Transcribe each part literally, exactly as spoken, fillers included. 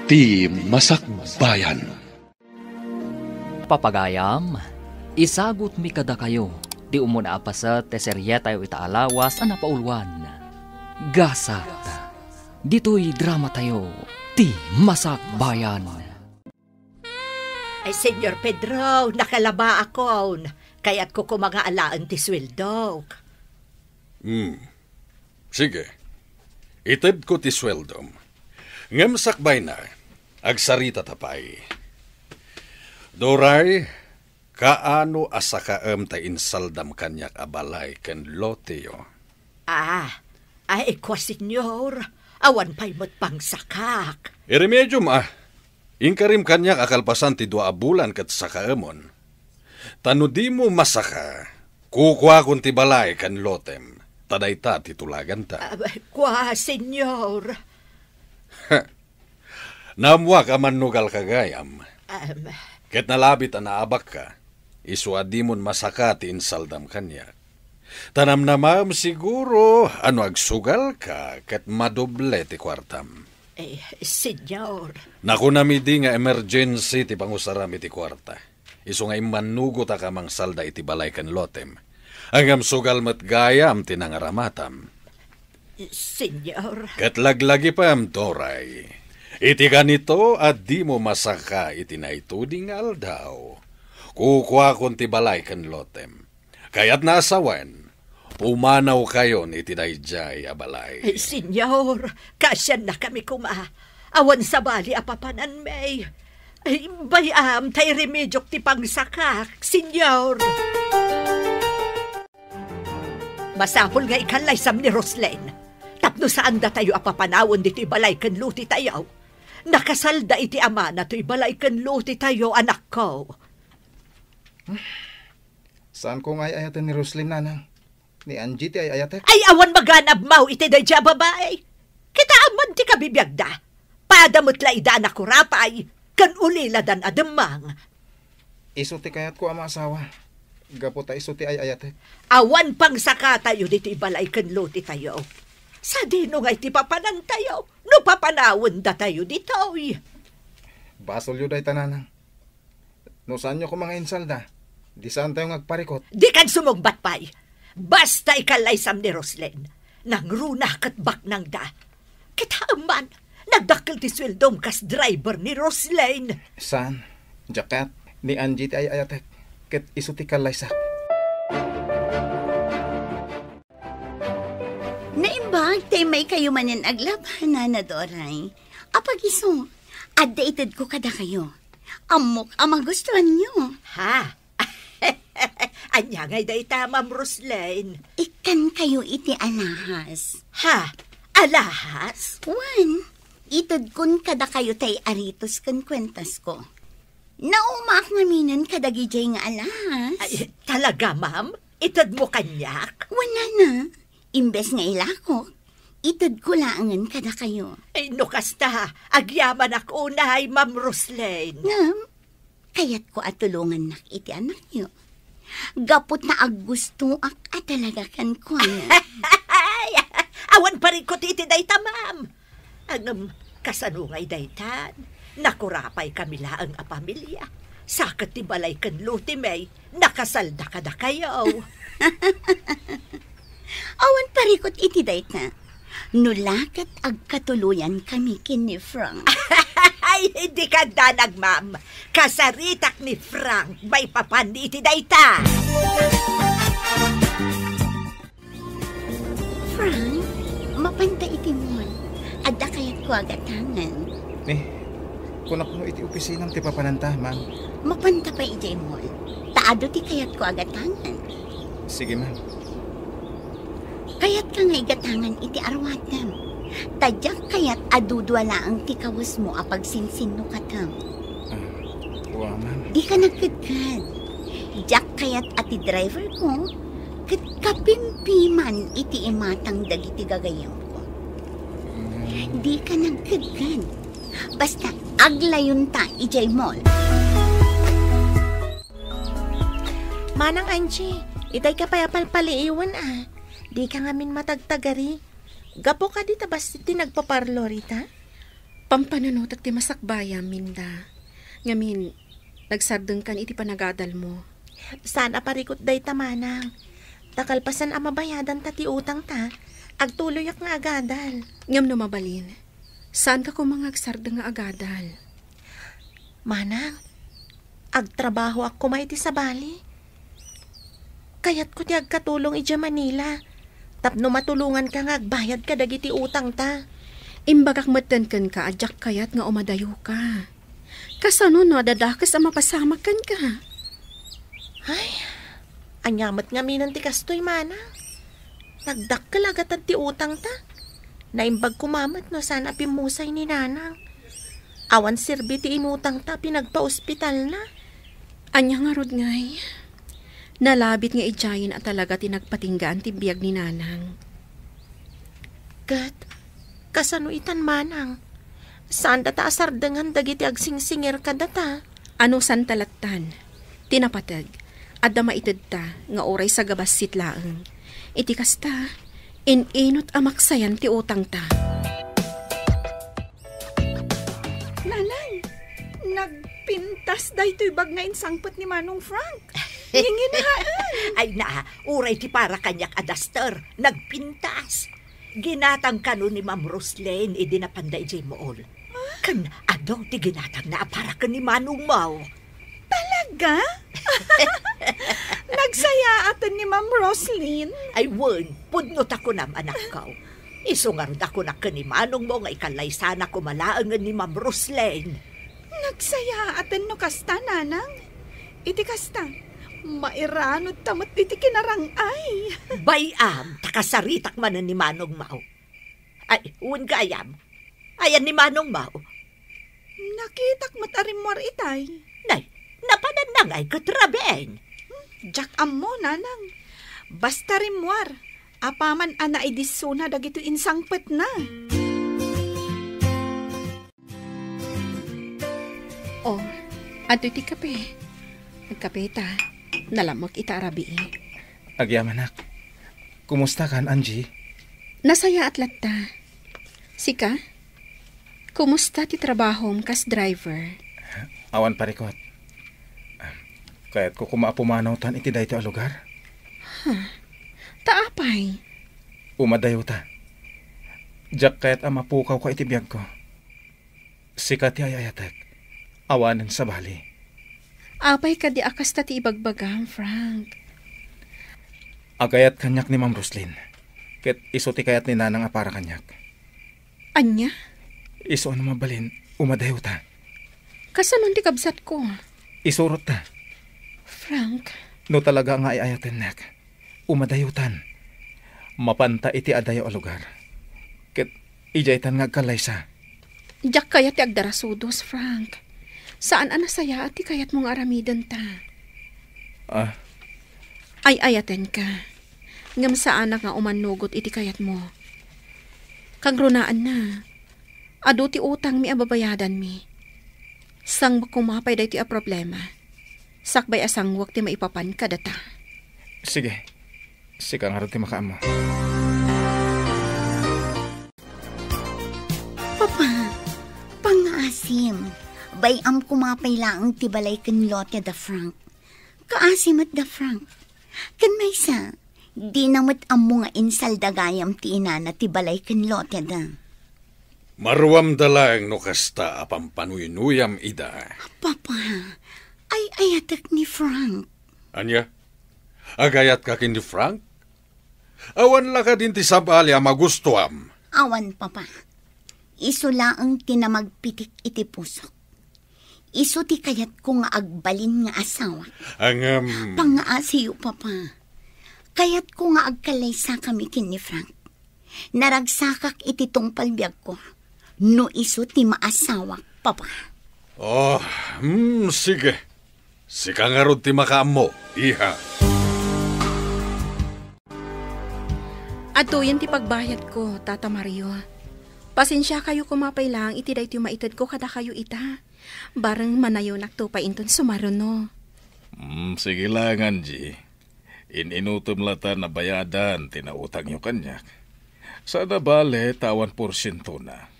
Ti Masakbayan. Papagayam, isagutmi kadakayo ti umuna a paset ti serietayo ita a lawas a napauluan, Gasat. Ditoy dramatayo, Ti Masakbayan. Ay, Senyor Pedro, nakalabaakon. Kayatko koma nga alaen ti sueldok. Hmm. Sige. Itedko ti sueldom. Ngem sakbayna, agsaritata pay. Doray, kaano a sakaem ta insaldam kaniak a balay ken loteyo? Ah, ay, kua, Senyor. Awan pay met pangsakak. Iremediom, ah. Inkarim kaniak a kalpasan ti dua a bulan ket sakaemon. Ta no dimo masaka, kukuakon ti balay ken lotem, ta dayta ti tulaganta. Ah, kua, Senyor. Naammoak a mannugalka gayam. Em. Ket nalabit a naabakka, isu a dimon masaka ti insaldam kaniak. Ta namnamaem siguro a no agsugalka ket madoble ti kuartam. Eh, Senyor. Nakunam idi nga emergency ti pangusaram iti kuarta. Isu nga immannugotaka a mangsalda iti balay ken lotem. Ngem sugal met gayam ti nangaramatam. Senyor. Ket laglagipem, Doray. Iti kanito a dimo masaka iti naituding nga aldaw, kukuakon ti balay ken lotem. Kayatna a sawen, pumanawkayon iti daydiay a balay. Eh, Senyor, kaasiannakami koma. Awan sabali a papananmi. Ay, bay-am ta iremediok ti pangsakak, Senyor. Masapul nga ikallaysam ni Roslyn tapno saandatayo a papanawen ditoy balay ken lotetayo. Nakasalda iti amana toy balay ken lotetayo, anakko. Saanko nga ay-ayaten ni Roslyn, nanang. Ni Angie ti ay-ayatek. Ay, awan maganabmaw iti daydiay a babai. Kitaem man ti kabibiagda. Pada met la ida a nakurapay, ken uliladan a demmang. Isu ti kayatko a maasawa, gapu ta isu ti ay-ayatek. Awan pangsakatayo ditoy balay ken lotetayo. Sadino ngay ti papanantayo no papanawendatayo ditoy? Basolyo dayta, nanang. No saanyo koma nga insalda, di saantayo nga agparikot. Dikan sumungbat pay. Basta ikallaysam ni Roslyn. Nangruna ket baknangda. Kitaem man, nagdakkel ti sueldom kas driver ni Roslyn. Saan? Diak kayat. Ni Angie ti ay-ayatek. Ket isu ti kallaysak. Naimbag ta immaykayo manen aglaba, Nana Doray. Apagiso, adda itedko kadakayo. Ammok a magustuanyo. Ha? Ania ngay dayta, Ma'am Roslyn? Ikkankayo iti alahas. Ha? Alahas? Wen, itedkon kadakayo tay aritos ken kuentasko. Naumaak ngaminen kadagidiay nga alahas. Ay, talaga, ma'am? Itedmo kaniak? Wen, nana. Imbes nga ilakok, itedko laengen kadakayo. Ay, no kasta, agyamanak unay, Ma'am Roslyn. Ngem, kayatko a tulongannak iti anakyo. Gapu ta aggustoak a talaga kenkuana. Ay, awan parikot iti dayta, ma'am. Ngem, kasano ngay daytan? Nakurapaykami laeng a pamilia. Sa ket ti balay ken lotimi, nakasalda kadakayo. Awan parikot iti dayta. No la ket agkatuloyankami ken ni Frank. Ay, dika agdanag, ma'am. Kasaritak ni Frank maipapan iti dayta. Frank, mapanta iti mall. Adda kayatko a gatangen. Eh, kunak no iti opisinam ti papananta, ma'am. Mapanta pay idiay mall. Ta adu ti kayatko a gatangen. Sige, ma'am. Kayatka nga igatangan iti aruatem. Ta diak kayat a dudua laeng ti kawesmo a pagsinsinnukatem. Ah, wa, ma'am. Dika nagkedked. Diak kayat a ti driverko ket kapimpiman iti imatang dagiti gagayyemko. Mm. Dika nagkedked. Basta aglayonta idiay mall. Manang Angie, itay ka pay a palpaliiwen a. Dika ngamin matagtagari. Gapu kadi ta bassit ti nagpaparlo rita? Pampanunotek ti masakbayam, Minda. Ngamin, nagsardengkan iti panagadalmo. Saan a parikut dayta, manang. Ta kalpasan a mabayadanta ti utangta, agtuloyak nga agadal. Ngem no mabalin, saanka koma nga agsardeng nga agadal. Manang, agtrabahoak koma iti sabali. Kayatko ti agkatulong idiay Manila tapno matulonganka nga agbayad kadagiti utangta. Imbagak metten kenka a diak kayat nga umadayoka. Kasano no adda dakes a mapasamak kenka? Ay, ania met ngaminen ti kastoy, manang? Nagdakkel a gatad ti utangta. Naimbag koma met no saan a pimmusay ni nanang. Awan serbi ti inutangta a pinagpaospitalna. Ania ngarud ngay? Nalabit nga idiayen a talaga ti nagpatinggaan ti biag ni nanang. Ket, kasano itan, manang? Saandata a sardengan dagiti agsingsingir kadata? Anusanta lattan? Ti napateg, adda maitedta nga uray sagabassit laeng. Iti kasta, in-inut a maksayan ti utangta. Nanang, nagpintas daytoy bag nga insangpet ni Manong Frank. Nginginaen. Ay na, uray ti para kaniak a duster, nagpintas. Ginatang kano ni Ma'am Roslyn idi napanda idiay Mool. Ken adu ti ginatangna a para ken ni Manong Mau. Talaga? Nagsayaaten ni Ma'am Roslyn? Ay wen, pudno ta kunam, anakko. Isu ngarud a kunak ken ni Manong Mau nga ikallaysana koma laengen ni Ma'am Roslyn. Nagsayaaten no kasta, nanang. Iti kasta, mairanudta met iti kinarang-ay. Bay-am, ta kasaritak manen ni Manong Mau. Ay, wen gayam. Ayan ni Manong Mau. Nakitak met a rimmuar itay. Nay, napananna ngay ket rabiin. Hmm, diak ammo, nanang. Basta rimmuar, apaman a naidissona dagitoy insangpetna. Oh, adtoy ti kape. Agkape ta. Nalamek ita a rabii. Agyamanak. Kumustakan, Angie? Nasayaat latta. Sika? Kumusta ti trabahom kas driver? Awan parikut. Kayatko koma a pumanawtan iti daytoy a lugar. Huh. Ta apay? Umadayota. Diak kayat a mapukawka iti biagko. Sika ti ay-ayatek. Awanen sabali. Apay kadi a kasta ti ibagbagam, Frank? Agayat kaniak ni Ma'am Roslyn. Ket isu ti kayat ni Nanang a para kaniak. Ania? Isu a no mabalin, umadayota. Kasanon ti kabsatko? Isurot ta. Frank. No talaga nga ay-ayatennak, umadayotan. Mapanta iti adayo a lugar. Ket idiaytan nga agkallaysa. Diak kayat ti agdarasudos, Frank. Saan a nasayaat ti kayatmo nga aramidenta. Ah. Ay-ayatenka. Ngem saanak nga umannugot iti kayatmo. Kagrunaanna, adu ti utangmi a babayadanmi. Sanguek koma pay daytoy a problema. Sakbay a sanguek ti maipapan kadata. Sige. Sika ngarud ti makaammo. Papa, pangngaasim. Bay-am koma pay laeng ti balay ken lote da Frank. Kaasi met da Frank. Ken maysa, dina met ammo nga insalda gayam ti inana ti balay ken lote da. Maruamda laeng no kasta a pampanuynuyam ida. Papa, ay-ayatek ni Frank. Ania? Agayatka ken ni Frank? Awan la kadin ti sabali a magustuam? Awan, Papa. Isu laeng ti namagpitik iti pusok. Isu ti kayatko nga agbalin nga asawa. Ngem, pangngaasiyo, Papa. Kayatko nga agkallaysakami ken ni Frank. Naragsakak iti tungpal biagko no isu ti maasawak, Papa. Oh, hmm, sige. Sika ngarud ti makaammo, iha. Adtoyen ti pagbayadko, Tata Mario. Pasensiakayo koma pay laeng iti daytoy maitedko kadakayo ita. Bareng manayonakto pay inton sumaruno. Hmm, sige laeng, Angie. In-inutem lata a bayadan ti nautangyo kaniak. Saan a bale ta awan porsientona.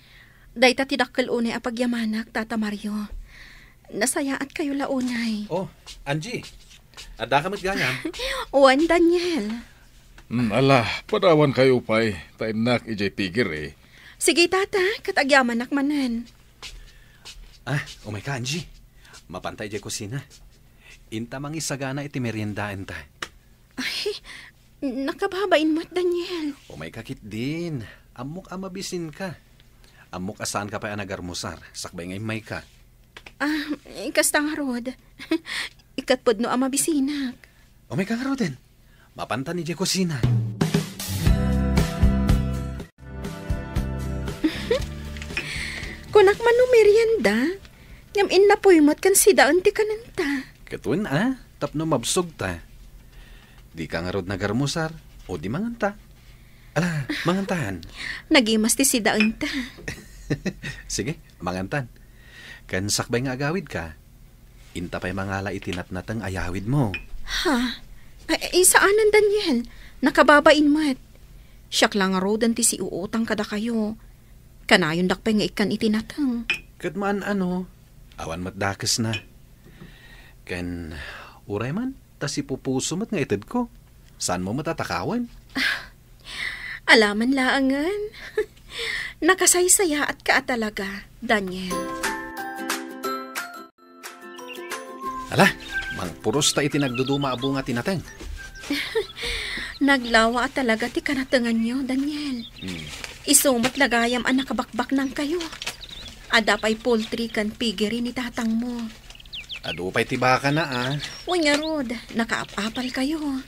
Dayta ti dakkel unay a pagyamanak, Tata Mario. Nasayaatkayo la unay. Oh, Angie. Addaka met gayam? Wen, Daniel. Hmm, ala, padawankayo pay, ta innak idiay pigiri. Sige, Tata, ket agyamanak manen. Ah, umayka, Angie. Mapanta idiay kusina. Inta mangisagana iti meriendaenta. Ay, nakababain met, Daniel. Umayka ketdin. Ammok a mabisinka. Ammok a saanka pay a nagarmusar, sakbay nga immayka. Ah, kasta ngarud. Ikat pudno a mabisinak. Umayka ngaruden. Mapantan idiay kusina. Kunak man no merienda, ngem innapoy met ken sidaen ti kanenta. Ket wen a, tapno mabsogta. Dika ngarud nagarmusar, o di manganta. Ala, mangantan. Nagimas ti sidaenta. Sige, mangantan. Ken sakbay nga agawidka, inta pay mangala iti natnateng a yawidmo. Ha? Ay, ay, saanen, Daniel. Nakababain met. Siak la ngaruden ti siuutang kadakayo. Kanayondak pay nga ikkan iti nateng. Ket maan-ano, awan met dakesna. Ken uray man, ta sipupuso met nga itedko. Saanmo met a takawen? Alaman laengen. Nakasaysayaatka a talaga, Daniel. Ala, mangpuros ta iti nagduduma a bunga ti nateng. Naglawa a talaga ti kanatenganyo, Daniel. Hmm. Isu met la gayam a nakabakbaknangkayo. Adda pay poultry ken piggery ni tatangmo. Adu pay ti bakana, a. Wen ngarud, nakaap-apalkayo.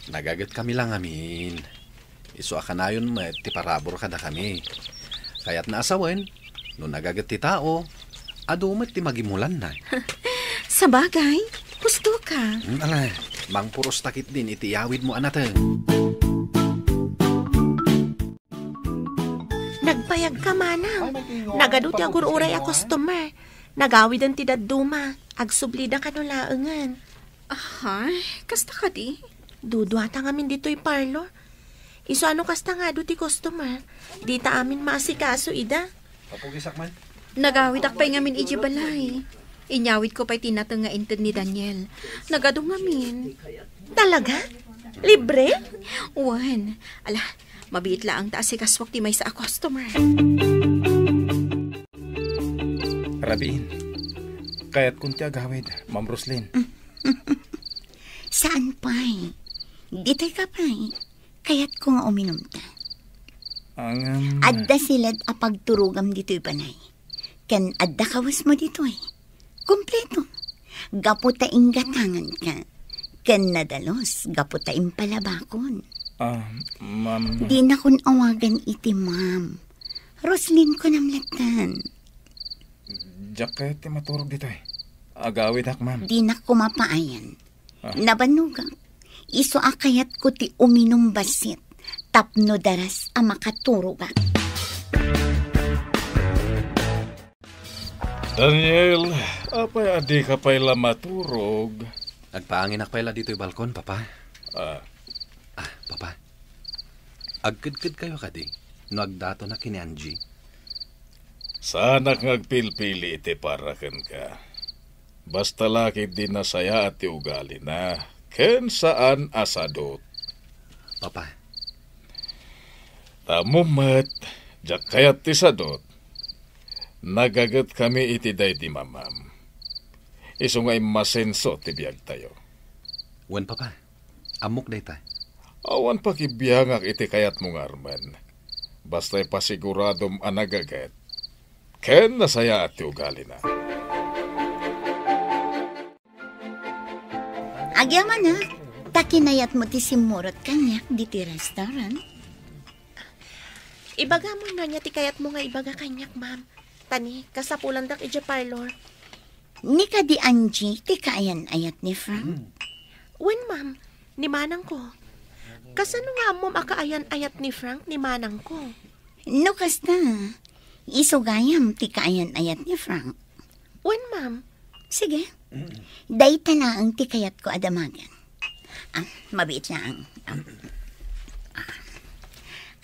Nagagetkami la ngamin. Isu a kanayon met ti parabur kadakami. Kayatna a sawen, no nagaget ti tao, adu met ti magimulanna. Sabagay, husto ka. Hmm, ala, mangpuros ta ketdin iti yawidmo a nateng. Nagbayagka, manang. Nagadu ti agur-uray a customer. Nagawiden ti dadduma. Agsublida kano laengen. Aha, kasta kadi? Duduata ngamin ditoy parlor. Isu a no kasta nga adu ti customer, dita amin maasikaso ida. Papugisak man. Nagawidak pay ngamin idiay balay. Inyawidko pay ti nateng nga inted ni Daniel. Nagadu ngamin. Talaga? Libre? Wen. Ala, mabiit laeng ta asikasuak ti maysa a customer. Rabiin, kayatkon ti agawid, Ma'am Roslyn. Saan pay? Ditoy ka pay. Kayatko nga uminumta. Ngem adda siled a pagturogam ditoy balay. Ken adda kawesmo ditoy. Kompleto. Gapu ta inggatanganka. Ken nadalus gapu ta impalabakon. Ah, ma'am. Dinakon awagan iti ma'am. Roslyn ko namlatan. Diak kayat ti maturog ditoy. Agawidak, ma'am. Dinak ko mapaayan. Ah. Nabannogak. Isu a kayatko ti uminum bassit tapno daras a makaturogak. Daniel, apay a dika pay la maturog? Agpaanginak pay la ditoy balkon, Papa. Ah. Ah, Papa. Agkedkedkayo kadi no agdatonak ken ni Angie? Saanak nga agpilpili iti para kenka. Basta la ketdi nasayaat ti ugalina, ken saan a sadut. Papa. Ta ammom met, diak kayat ti sadut. Nagagetkami iti daydi mamam. Isu nga immasenso ti biagtayo. Wen, Papa. Ammok dayta. Awan pakibiangak iti kayatmo nga armen. Basta ipasiguradom a nagaget ken nasayaat ti ugalina. Agyamanak, ta kinayatmo ti simmurot kaniak ditoy restaurant. Ibagam ania ti kayatmo nga ibaga kaniak, ma'am. Ta ni, kasapulandak idiay parlor. Ni kadi Angie ti kaayan-ayat ni Frank? Wen, ma'am. Ni manangko. Kasano nga ammom a kaayan-ayat ni Frank ni manangko? No kasta, isu gayam ti kaayan-ayat ni Frank. Wen, ma'am. Sige. Dayta laeng ti kayatko a damagen. Ah, mabiit laeng. Ah. Ah.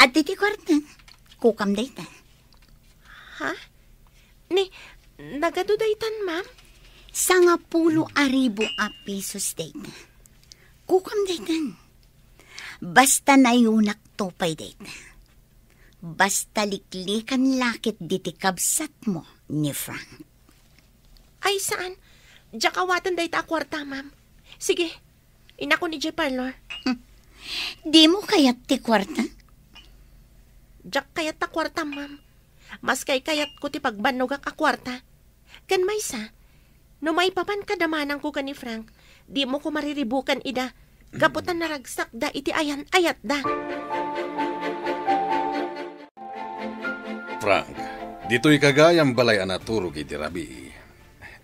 Adtoy ti kuarta. Kukam dayta. Ha? Ni, nagadu daytan, ma'am? Sangapulo a ribu a pesos dayta. Kukuam daytan. Basta nayunak to pay dayta. Basta liklikan la ket diti kabsatmo ni Frank. Ay, saan. Diak awaten dayta a kuarta, ma'am. Sige, inakon idiay parlor. Hmm. Dimo kayat ti kuarta? Diak kayat ta kuarta, ma'am. Maskay kayatko ti pagbannogak a kuarta. Ken maysa, no maipapan kada manangko ken ni Frank, dimo ko mariribukan ida, gapu ta naragsakda iti ayan-ayatda. Frank, ditoy ka gayam balay a naturog iti rabii.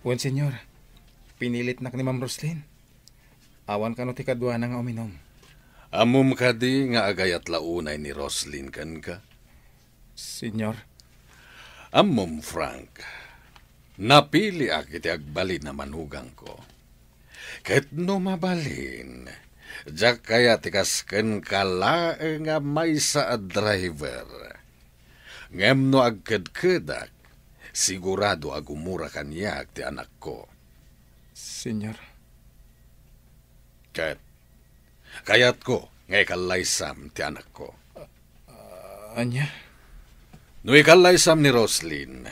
Wen, Senyor. Pinilitnak ni Ma'am Roslyn. Awan kano ti kaduana nga uminum. Ammom kadi nga agayat la unay ni Roslyn kenka? Senyor. Ammom, Frank, napiliak iti agbalin a manugangko. Ket no mabalin, diak kayat ti kas kenka laeng a maysa a driver. Ngem no agkedkedak, sigurado a gumura kaniak ti anakko. Senyor. Ket kayatko nga ikallaysam ti anakko. Ah, ania? No ikallaysam ni Roslyn,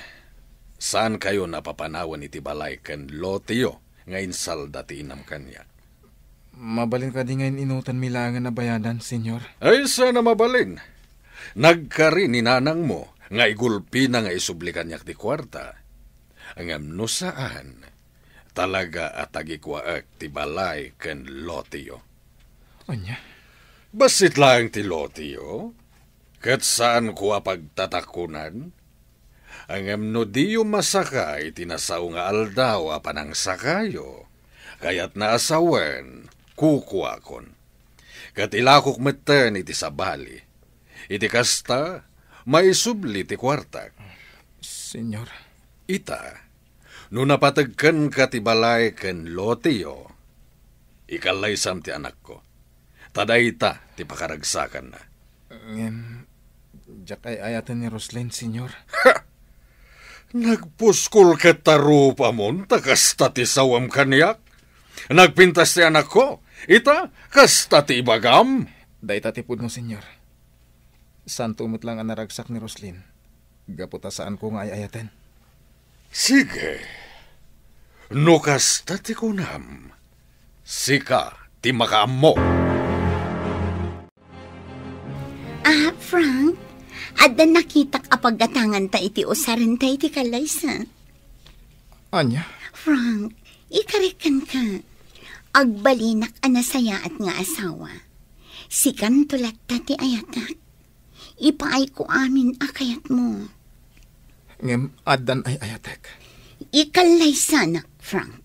saankayon a papanawen iti balay ken loteyo nga insalda ti inam kaniak. Mabalin kadi nga in-inutanmi laengen a bayadan, Senyor? Ay, saan a mabalin. Nagkari ni nanangmo nga igulpina nga isubli kaniak ti kuarta. Ngem no saan, talaga a tagikuaek ti balay ken loteyo. Ania? Bassit laeng ti loteyo, ket saanko a pagtatakunan. Ngem no diyo masaka iti nasao nga aldaw a panangsakayo, kayatna a sawen, kukuakon. Ket ilakok metten iti sabali. Iti kasta, maisubli ti kuartak. Senyor. Ita, no napateg kenka ti balay ken loteyo, ikallaysam ti anakko. Ta dayta ti pakaragsakanna. Ngem, diak ay-ayaten ni Roslyn, Senyor. Ha! Nagpuskol ket ta rupamon ta kasta ti sawem kaniak. Nagpintas ti anakko. Ita, kasta ti ibagam. Dayta ti pudno, Senyor. Saanto met lang a naragsak ni Roslyn. Gapu ta saanko nga ay-ayaten. Sige. No kasta ti kunam, sika ti makaammo. Ah, Frank, adda nakitak a paggatanganta iti usarenta iti kallaysa. Ania? Frank, ikarik kenka. Agbalinak a nasayaat nga asawa. Sikanto latta ti ayatak. Ipaayko amin a kayatmo. Ngem addan ay-ayatek. Ikallaysanak, Frank.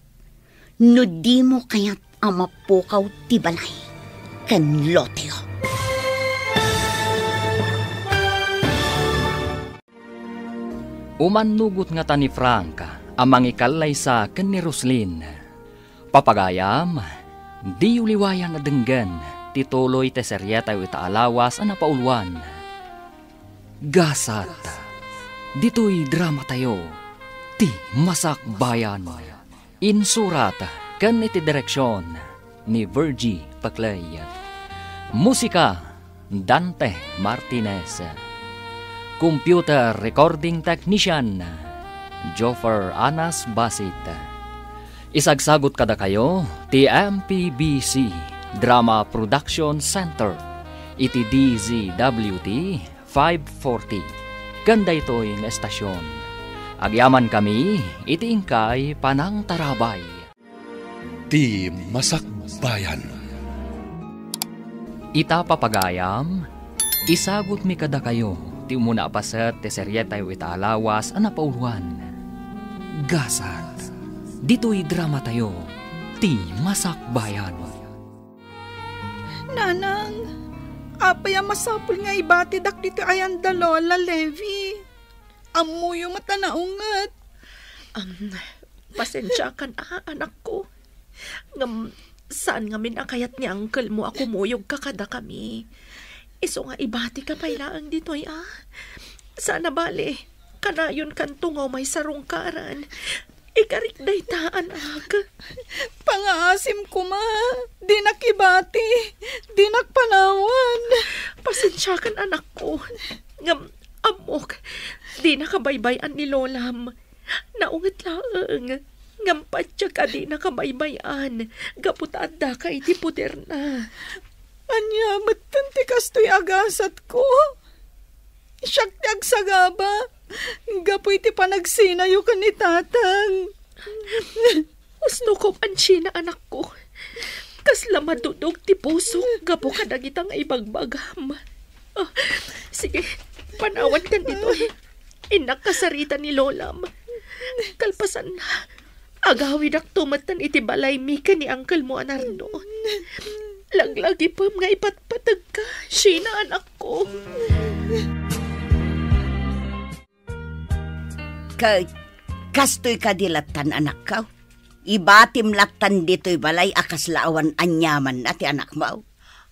No dimo kayat a mapukaw ti balay ken loteyo. Umannugot ngata ni Frank a mangikallaysa ken ni Roslyn. Papagayam, diyo liwayan a denggen ti tuloy ti serietayo ita a lawas a napauluan. Gasat, ditoy dramatayo, ti Masakbayan. Insurat ken iti direksion ni Virgie Paclay. Musika, Dante Martinez. Computer recording technician, Joffer Anas Basit. Isagsagut kadakayo ti M P B C Drama Production Center iti D Z W T five forty. Ken daytoy nga estasion, agyamankami iti inkay panangtarabay. Ti Masakbayan. Ita, papagayam, isagutmi kadakayo ti umuna a paset ti serietayo ita a lawas a napauluan. Gasat, ditoy dramatayo, Ti Masakbayan. Nanang, apay a masapul nga ibatidak ditoy ayan da Lola Levi? Ammoyo met a naunget. Am, pasensiakan a, anakko. Ngem, saan ngamin a kayat ni uncle mo a kumuyogka kadakami. Isu nga ibatika pay laeng ditoy, a. Saan a bale, Anayonkanto nga umay sarungkaran. Ikarik dayta, anak. Pangaasim koma, dinak ibati, dinak panawan. Pasensiakan, anakko. Ngem, ammok, dina kabaybay-an ni lolam. Naunget laeng, ngem patiek a dina kabaybay-an, gapu ta addaka iti poderna. Ania metten ti kastoy a gasatko? Siak ti agsagaba, gapu iti panagsinayo ken ni tatang. Usno ko, Anchina, anakko. Kasla madudog ti pusok gapu kadagita nga ibagbagam. Ah, sige, panawankan ditoy. Innak kasarita ni lolam. Kalpasanna, agawidakto metten iti balaymi ken ni uncle mo a Nardo. Laglagipem nga ipatpategka, Sheena, anakko. Ket kastoy kadi lattan, anakko? Ibatim lattan ditoy balay a kasla awan aniamanna ti anakmo?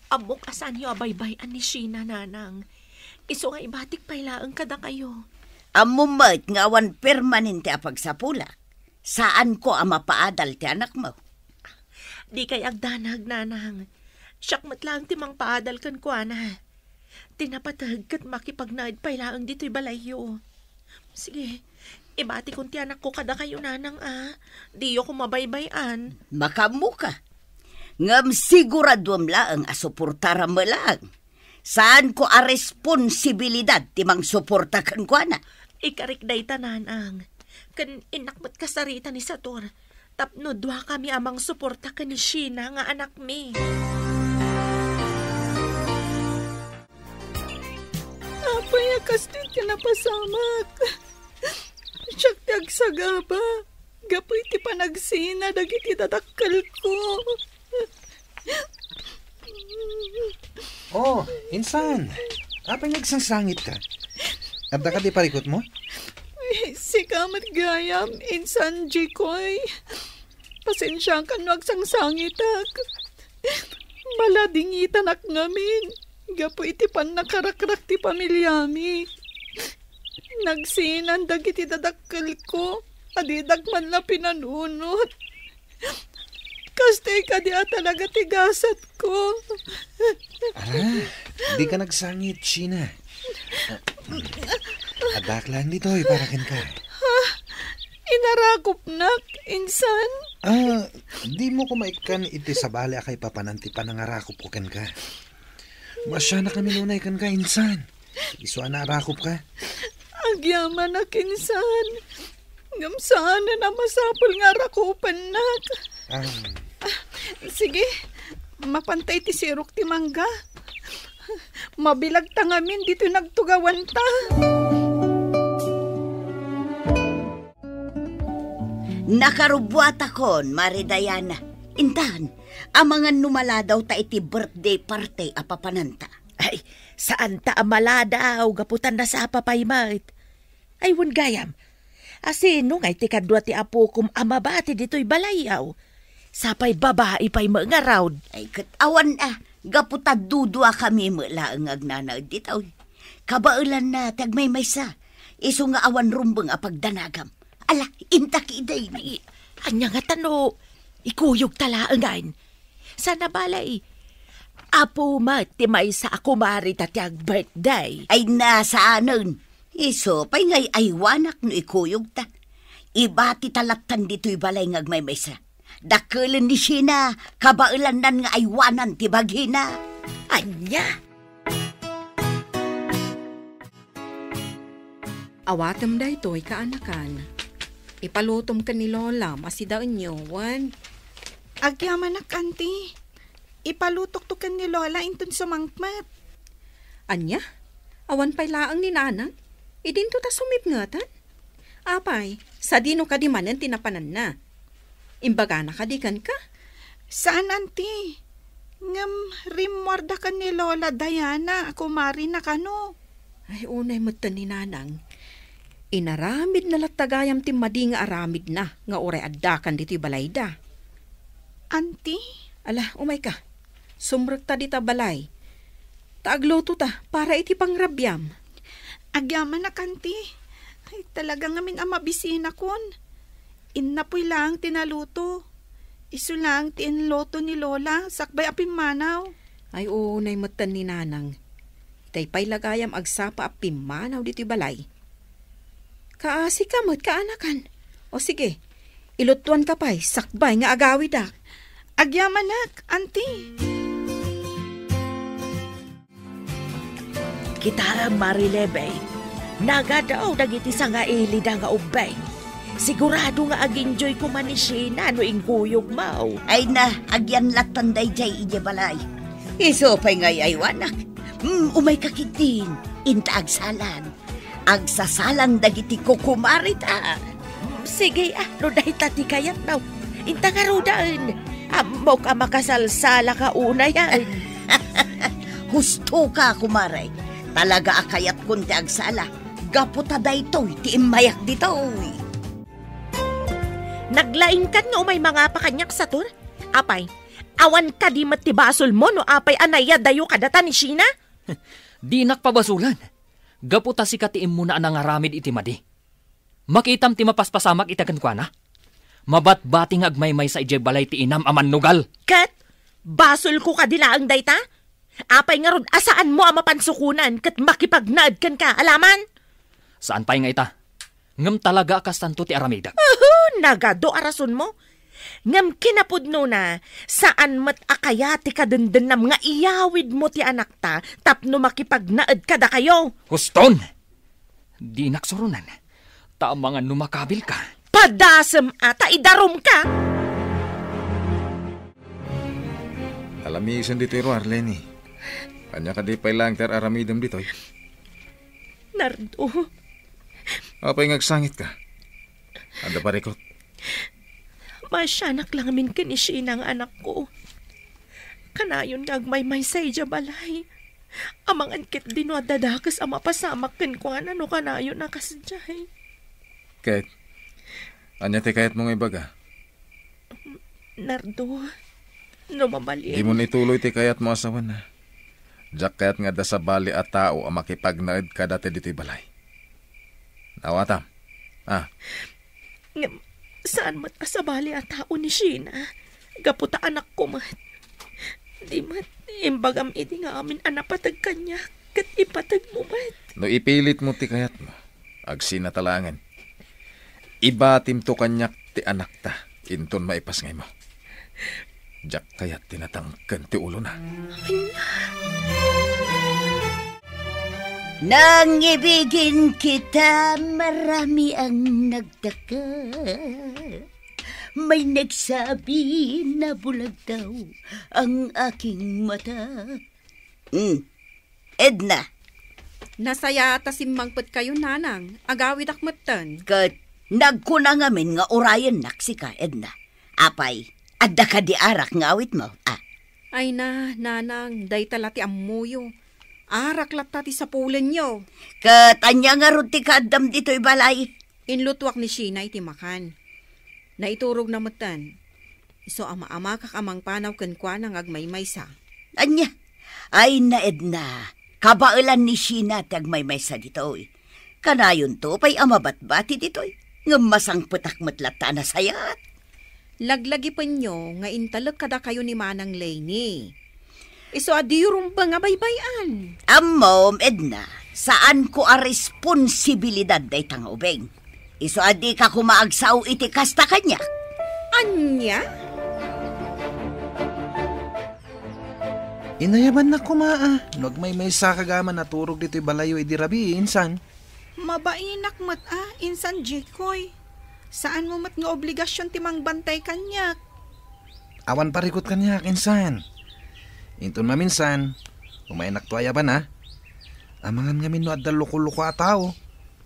Ammok a saanyo a baybay-an ni Sheena, nanang. Isu nga ibatik pay laeng kadakayo. Ammom met nga awan permanente a pagsapulak. Saanko a mapaadal ti anakmo. Dikay agdanag, nanang. Siak met laeng ti mangpaadal kenkuana. Ti napateg ket makipagnaed pay laeng ditoy balayyo. Sige, ibatikon ti anakko kadakayo, nanang, a. Diyo ko mabaybay-an. Makaammoka. Ngem siguraduem laeng a suportaram laeng. Saanko a responsibilidad ti mangsuporta kenkuana. Ikarik dayta, nanang. Ken innak met kasarita ni Sator. Tapno duakami a mangsuporta ken ni Sheena nga anakmi. Apay a kastoy ti napasamak? Siak ti agsagaba gapu iti panagsina dagiti dadakkelko. Oh, insan. Apay nga agsangsangitka? Adda kadi parikutmo? Ay, sika met gayam, insan Jikoy. Pasensiakan no agsangsangitak. Maladingitanak ngamin gapu iti pannakarakrak ti pamiliami. Nagsinan dagiti dadakkelko a didak man la pinanunot. Kastoy kadi a talaga ti gasatko. Ala, dika nagsangit, Sheena. Addak laeng ditoy para kenka. Ha? Inarakupnak, insan? Ah, dimo koma ikkan iti sabali a kaipapanan ti panangarakupko kenka. Maasianakami nunay kenka, insan. Isu a naarakupka. Agyamanak, insan. Ngem saanen a masapul nga arakupennak. Ah. Sige, mapanta iti sirok ti mangga. Mabilagta ngamin ditoy nagtugawanta. Nakarubbuatakon, Mari Diana. Intan, amangan no maladawta iti birthday party a papananta. Ay, saanta a maladaw, gapu ta nasapa pay met. Ay, wen gayam, asino ngay ti kadua ti apokom a mabati ditoy balayyo? Sapay babai pay met ngarud. Ay, ket awan a, gapu ta duduakami met laeng nga agnanaed ditoy. Kabaelanna ti agmaymaysa, isu nga awan rumbeng a pagdanagam. Ala, intak idaydi. Ania ngata no ikuyogta laengen? Sana balay, apo met ti maysa a kumarita ti ag-birthday. Ay, saanen. Isu pay nga ay-aywanak no ikuyogta. Ibatita lattan ditoy balay nga agmaymaysa. Dakkelen ni Sheena, kabaelannan nga aywanan ti bagina. Ania? Awatem daytoy, kaanakan. Ipalutom ken ni Lola, masidaenyo, wen? Agyamanak, Auntie. Ipalutokto ken ni Lola inton sumangpet. Ania? Awan pay laeng ni Nanang? Idinto ta sumipngetan? Apay, sadino kadi manen ti napananna? Imbagana kadi kenka? Saan, Auntie. Ngem rimmuarda ken ni Lola Diana a kumarina kano. Ay, unay metten ni Nanang. Inaramidna latta gayam ti madi nga aramidna nga uray addakan ditoy balayda. Auntie? Ala, umayka. Sumrekta dita balay. Ta aglutota para iti pangrabiam. Agyamanak, Auntie. Ay, talaga ngamin a mabisinakon. Innapoy laeng ti naluto. Isu laeng ti inluto ni Lola, sakbay a pimmanaw. Ay, unay metten ni Nanang. Itay pay la gayam agsapa a pimmanaw ditoy balay. Kaasi ka met, kaanakan. O sige, ilutuan ka pay, sakbay nga agawidak. Agyamanak, Auntie. Kitaem, Marilebeng, nagadaw dagiti sangailida nga ubbing. Sigurado nga ag-enjoy koma ni Sheena no inkuyogmo. Ay na, agyan lattan daydiay idiay balay. Isu pay nga ay-aywanak. Mm, umayka ketdin, inta agsalan. Agsasalan dagiti kukumareta. Sige, ah, no dayta ti kayatmo. Inta ngaruden. Ammok a makasalsalaka unayen. Husto ka, kumare. Talaga a kayatkon ti agsala. Gapu ta daytoy ti immayak ditoy. Naglaingkan nga umay mangapa kaniak, Sator? Apay, awan kadi met ti basolmo no apay a nayadayo kadata ni Sheena? Dinak pabasolen. Gapu ta sika ti immuna a nangaramid iti madi. Makitam ti mapaspasamak ita kenkuana. Mabatbati nga agmaymaysa idiay balay ti inam a mannugal. Ket basolko kadi laeng dayta? Apay ngarud a saanmo a mapansukonan ket makipagnaed kenka, alaman? Saan pay nga ita. Ngem talaga a kastanto ti aramidek. Uhu, nagadu a rasonmo. Ngem kinapudnona, saan met a kayat ti kadendennam nga iyawidmo ti anakta tapno makipagnaed kadakayo. Huston! Dinak suronen. Ta amangan no makabilka. Padasem a ta idarumka! Alamisen ditoy ruar, Lenny. Ania kadi pay laeng ti ar-aramidem ditoy? Nardo. Apay nga agsangitka? Adda parikut? Maasianak la ngamin ken ni Sheena nga anakko. Kanayon nga agmaymaysa idiay balay. Amangan ketdi no adda dakes a mapasamak kenkuana no kanayon a kasdiay. Ket, ania ti kayatmo nga ibaga? Nardo, no mabalin. Dimon ituloy ti kayatmo a sawen. Diak kayat nga adda sabali a tao a makipagnaed kadata ditoy balay. Awatam. Ah. Ngem, saan met a sabali a tao ni Sheena? Gapu ta anakko met. Di met, imbagam idi nga amin a napateg kaniak, ket ipateg mo met. No ipilitmo ti kayatmo, agsinata laengen. Ibatimto kaniak ti anakta, inton maipasngaymo. Diak kayat ti natangken ti ulona. Nangibigin kita, marami ang nagtaka. May nagsabi na bulag daw ang aking mata. Hmm. Edna. Nasayaat a simmangpetkayo, Nanang. Agawidak metten. Ket nagkuna ngamin nga urayennak sika, Edna. Apay, adda kadi arak nga awitmo? Ah. Ay na, Nanang, dayta la ti ammoyo. Arak latta ti sapulenyo. Ket ania ngarud ti kaaddam ditoy balay? Inlutuak ni Sheena iti makan. Naiturogna metten. Isu a maamakak a mangpanaw kenkuana nga agmaymaysa. Ania? Ay na, Edna, kabaelan ni Sheena ti agmaymaysa ditoy. Kanayonto pay a mabatbati ditoy, ngem masangpetak met latta a nasayaat. Laglagipenyo nga intalek kadakayo ni Manang Lenny. Isu a diyo rumbeng a baybay-an. Ammom, Edna, saanko a responsibilidad dayta nga ubing. Isu a dika koma agsao iti kasta kaniak. Ania? Inayabannak koma a no agmaymaysa ka gama naturog ditoy balayo idi rabii, insan. Mabainak met a, insan Jikoy. Saanmo met nga obligasion ti mangbantay kaniak. Awan parikut kaniak, insan. Inton maminsan, umaynakto a yaban a. Amangan ngamin no adda loko-loko a tao,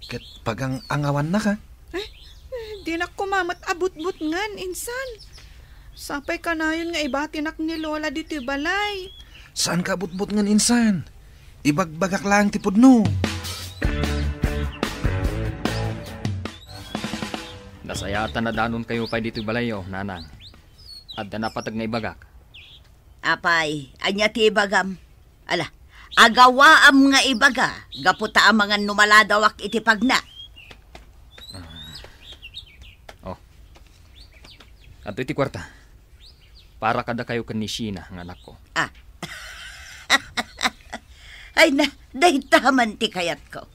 ket pagang-angawannaka. Eh, eh, dinak koma met a butbutngen, insan. Sapay kanayon nga ibatinak ni Lola ditoy balay. Saanka a butbutngen, insan. Ibagbagak laeng ti pudno. Nasayaat a nadanonkayo pay ditoy balayyo, Nanang. Adda napateg nga ibagak. Apay, ania ti ibagam? Ala, agawaam nga ibaga, gapu ta amangan no maladawak iti pagna. Adtoy ti kuarta. Para kadakayo ken ni Sheena nga anakko. Ah. Ay na, dayta man ti kayatko.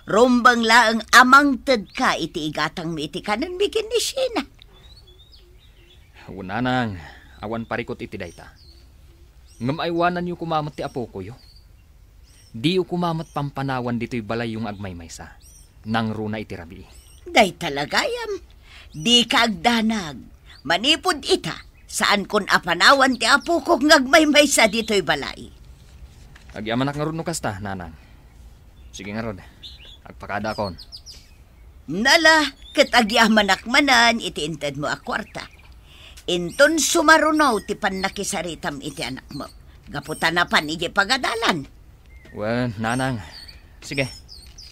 Rumbeng laeng a mangtedka iti igatangmi iti kanenmi ken ni Sheena. Wen, nanang, awan parikut iti dayta. Ngem aywananyo koma met ti apokoyo. Diyo koma met pampanawan ditoy balayyo nga agmaymaysa. Nangruna iti rabii. Dayta la gayam. Dika agdanag. Manipud ita, saankon a panawan ti apoko nga agmaymaysa ditoy balay. Agyamanak ngarud no kasta, nanang. Sige ngarud, agpakadaakon. Nala, ket agyamanak manen iti intedmo a kuarta. Inton sumaruno ti pannakisaritam iti anakmo, gapu ta napan idiay pagadalan. Wen, nanang. Sige,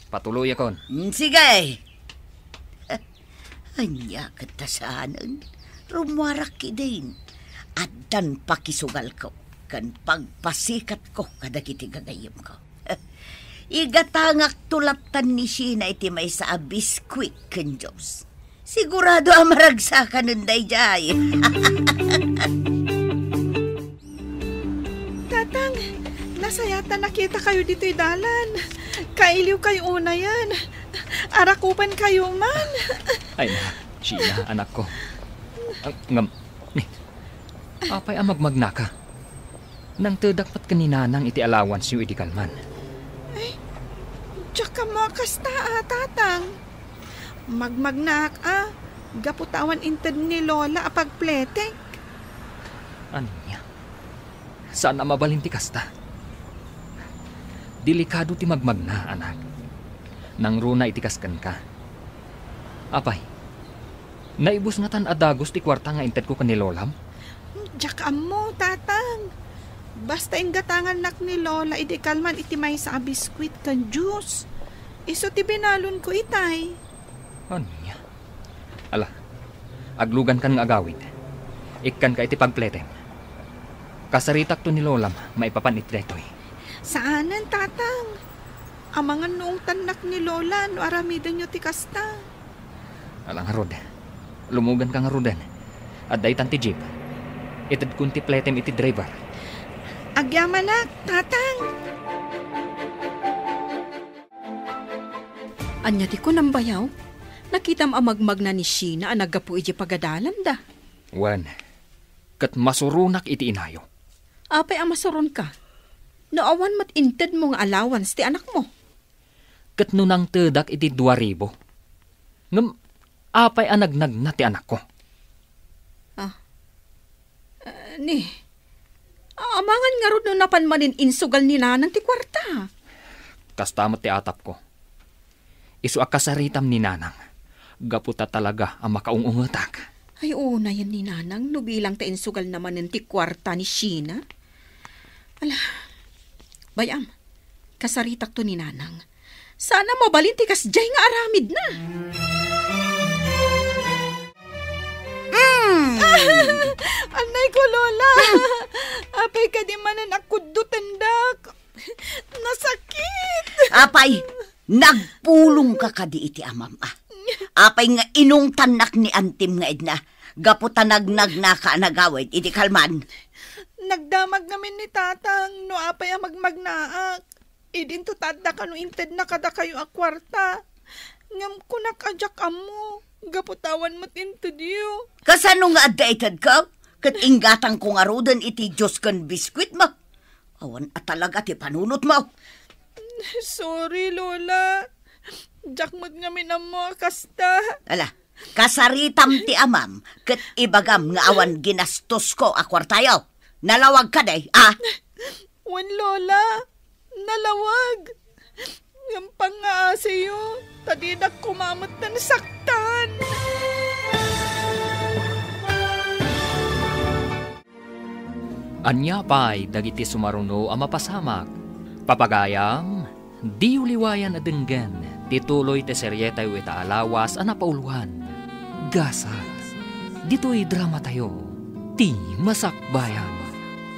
patuloyakon. Mm, sige. Ania ket ta saanen? Rummuarak ketdin. Addan pakisugalko ken pagpasikatko kadagiti gagayyemko. Igatangakto lattan ni Sheena iti maysa a biskuit ken juice. Sigurado a maragsakanen daydiay. Tatang, nasayaat a nakitakayo ditoy dalan. Kailiwkayo unayen. Arakupenkayo man. Ay na, Sheena, anakko. Ang, ngam, ni, apay a magmagnaka? Nangtedak met ken ni Nanang iti allowanceyo idi kalman. Ay, diak ammo a kasta a, Tatang. Magmagnaak a, gapu ta awan inted ni Lola a pagpletek. Ania? Saan a mabalin ti kasta. Delikado ti magmagna, anak. Nangruna iti kas kenka. Apay, naibus ngatan a dagus ti kuarta nga intedko ken ni Lolam? Diak ammo, Tatang. Basta inggatangannak ni Lola idi kalman iti maysa a biskuit ken juice. Isu ti binalonko itay. Ania? Ala, aglugankan nga agawid. Ikkanka iti pagpletem. Kasaritakto ni Lolam maipapan iti daytoy. Saanen, Tatang. Amangan no ungtannak ni Lola no aramidenyo ti kasta. Ala ngarud. Lumuganka ngaruden. Adda itan ti jeep. Itedkon ti pletem iti driver. Agyamanak, Tatang. Ania ti kunam, bayaw? Nakitam a magmagna ni Sheena a naggapu idiay pagadalanda. Wen, ket masuronak iti inayo. Apay a masuronka? No awan met intedmo nga allowance ti anakmo. Ket no nangtedak iti dua ribu. Ngem apay a nagnagna ti anakko? Ah. Ah, ni, amangan ngarud no napan manen insugal ni Nanang ti kuarta. Kasta met ti atapko. Isu a kasaritam ni Nanang, gapu ta talaga a makaung-ungetak. Ay, unayen ni Nanang no bilang ta insugalna manen ti kuarta ni Sheena. Ala, bay-am, kasaritakto ni Nanang. Saan a mabalin ti kasdiay nga aramidna. Mm. Annay ko, Lola. Apay kadi manen a kuddotendak. Nasakit. Apay, nagpulongka kadi iti amam, a? Apay nga inungtannak ni antim nga idna, gapu ta nagnagnaka a nagawid iti kalman? Nagdamag ngamin ni Tatang no apay a magmagnaak. Idinto ta adda kano intedna kadakayo a kuarta. Ngem kunak a diak ammo, gapu ta awan met intedyo. Kasano nga adda itedko? Ket inggatangko ngaruden iti juice ken biskuitmo. Awan a talaga ti panunotmo. Sorry, Lola. Diak met ngamin ammo a kasta. Ala, kasaritam ti amam, ket ibagam nga awan ginastosko a kuartayo. Nalawag kadi, a? Wen, Lola. Nalawag. Ngem pangngaasiyo, ta didak koma metten saktan. Ania pay dagiti sumaruno a mapasamak? Papagayam, diyo liwayan a denggen ti tuloy ti serietayo ita a lawas a napauluan, Gasat. Ditoy dramatayo, ti Masakbayan.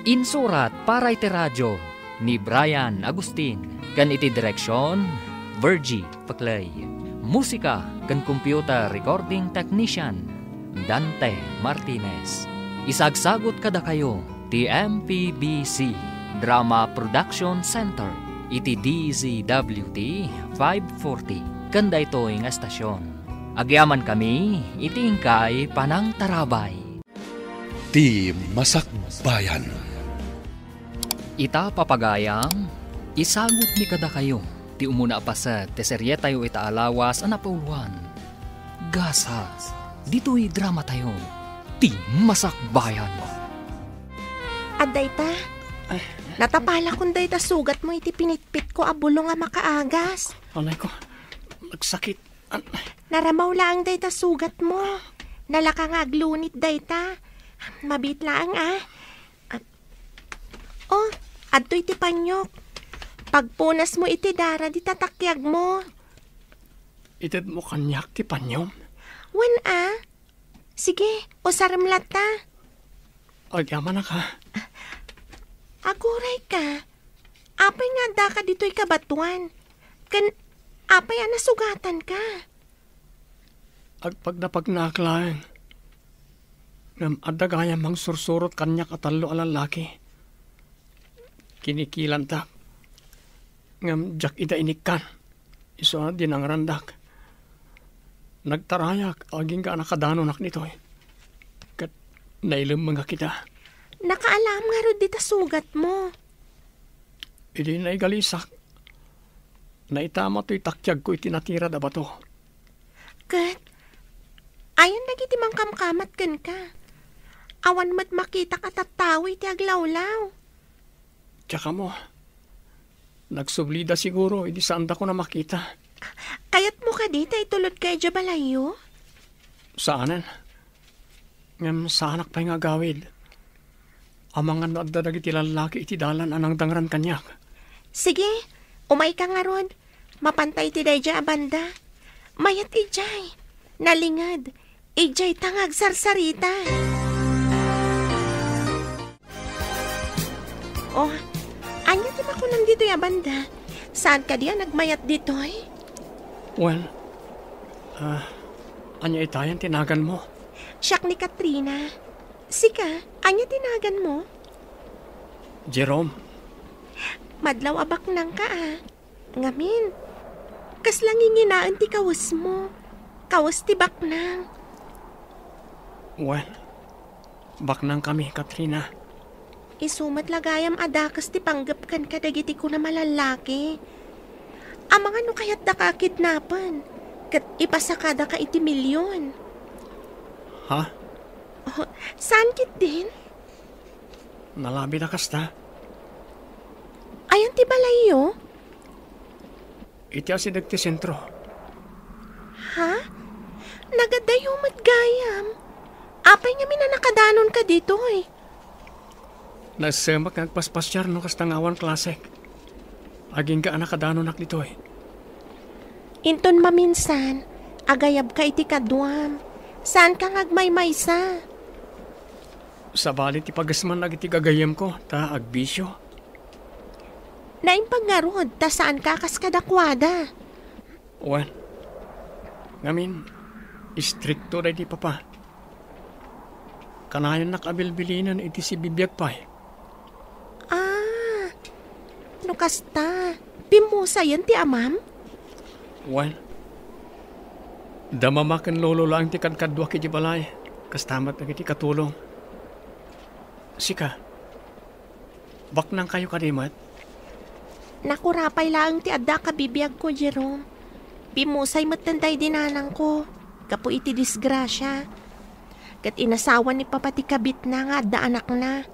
Insurat para iti radio ni Brian Agustin, ken iti direksion, Virgie Paclay. Musika ken computer recording technician, Dante Martinez. Isagsagut kadakayo ti M P B C Drama Production Center iti D Z W T five forty ken daytoy nga estasion. Agyamankami iti inkay panangtarabay. Ti Masakbayan. Ita, papagayam, isagutmi kadakayo ti umuna a paset ti serietayo ita a lawas a napauluan, Gasat. Ditoy dramatayo, Ti Masakbayan. Adda ita, natapalakon dayta sugatmo iti pinitpitko a bulong a makaagas. Anay ko, nagsakit. An- Naramaw laeng dayta sugatmo. Nalaka nga aglunit dayta. Mabiit laeng, a. Ah. Oh, adtoy ti paniok. Pagpunasmo iti dara dita takiagmo. Itedmo kaniak ti paniom? Wen, a. Sige, usarem latta. Agyamanak, a. Agurayka. Apay nga addaka ditoy kabatoan? Ken apay a nasugatanka? Agpagnapagnaak laeng. Ngem adda gayam mangsursurot kaniak a tallo a lallaki. Kinikilantak. Ngem diak ida inikkan. Isu a dinangrandak. Nagtarayak agingga a nakadanonak ditoy. Ket nailemmengak ida. Nakaalam ngarud dita sugatmo. Idi naigalisak, naitama toy takiagko iti natirad a bato. Ket, ayan dagiti mangkamkamat kenka. Awan met makitak a tattao iti aglawlaw. Diak ammo. Nagsublida siguro idi saandakon a makita. Kayatmo kadi ta itulodka idiay balayyo? Saanen. Ngem saanak pay nga agawid. Amangan no adda dagiti lallaki iti dalan a nangdangran kaniak. Sige, umayka ngarud. Mapanta iti daydiay a banda. Mayat idiay. Nalinged. Idiay ta nga agsarsarita. Oh, ania ti makunam ditoy a banda? Saan kadi a nagmayat ditoy? Wen, ah, ania itayen ti naganmo? Siak ni Katrina. Sika, ania ti naganmo? Jerome. Madlaw a baknangka, a. Ngamin, kasla nginginaen ti kawesmo. Kawes ti baknang. Wen, baknangkami, Katrina. Isu met la gayam a dakes ti panggepkan kadagiti kunam a lallaki. Amangan no kayatdaka a kidnapen, ket ipasakadaka iti milion. Ha? Oh, saan ketdin? Nalabit a kasta. Ayan ti balayyo? Iti asideg ti sentro. Ha? Nagadayo met gayam. Apay ngamin a nakadanonka ditoy? Nasemmak nga agpaspasiar no kasta nga awan klasek. Agingga a nakadanonak ditoy. Inton maminsan, agayabka iti kaduam. Saanka nga agmaymaysa. Sabali ti pagesman dagiti gagayyemko, ta agbisio. Naimbag ngarud, ta saanka a kas kadakuada. Wen, ngamin, istrikto daydi papa. Kanayannak a bilbilinen iti sibibiag pay. Ah, no kasta, pimmusayen ti amam? Wen, da mama ken lolo laeng ti kadkaduak iti balay, kasta met dagiti katulong. Sika, baknangkayo kadi met? Nakurapay laeng ti adda a kabibiagko, Jerome. Pimmusay metten daydi nanangko gapu iti disgrasia. Ket inasawa ni papa ti kabitna nga adda anakna.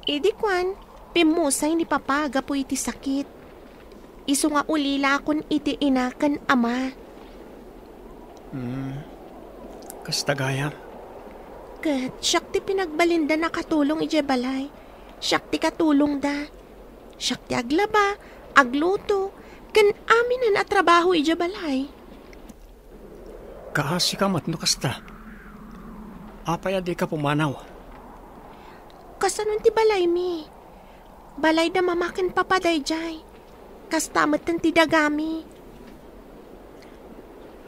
Idi kuan, pimmusay ni papa gapu iti sakit. Isu nga ulilakon iti ina ken ama. Hmm. Kasta gayam. Ket siak ti pinagbalinda nakatulong idiay balay. Siak ti katulongda. Siak ti aglaba, agluto, ken aminen a trabaho idiay balay. Kaasika met no kasta. Apay a dika pumanaw? Kasano ti balaymi? Balay da mama ken papa daydiay. Kasta metten ti dagami.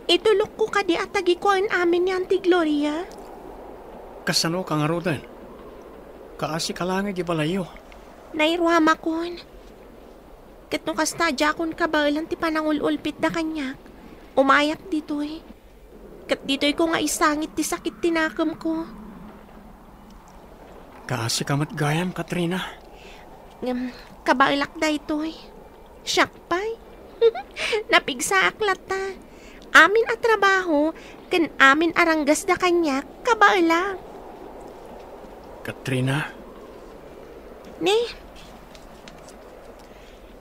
Itulokko kadi a tagikuaen amin ni Auntie Gloria? Kasanoka ngaruden? Kaasika laeng iti balayyo. Nairuamakon. Ket no kasta, diakon kabaelan ti panangul-ulpitda kaniak. Umayak ditoy. Ket ditoyko nga isangit ti sakit ti nakemko. Kaasika met gayam, Katrina. Ngem, kabaelak daytoy. Siak pay. Napigsaak latta. Amin a trabaho ken amin a ranggasda kaniak, kabaelak. Katrina? Ne?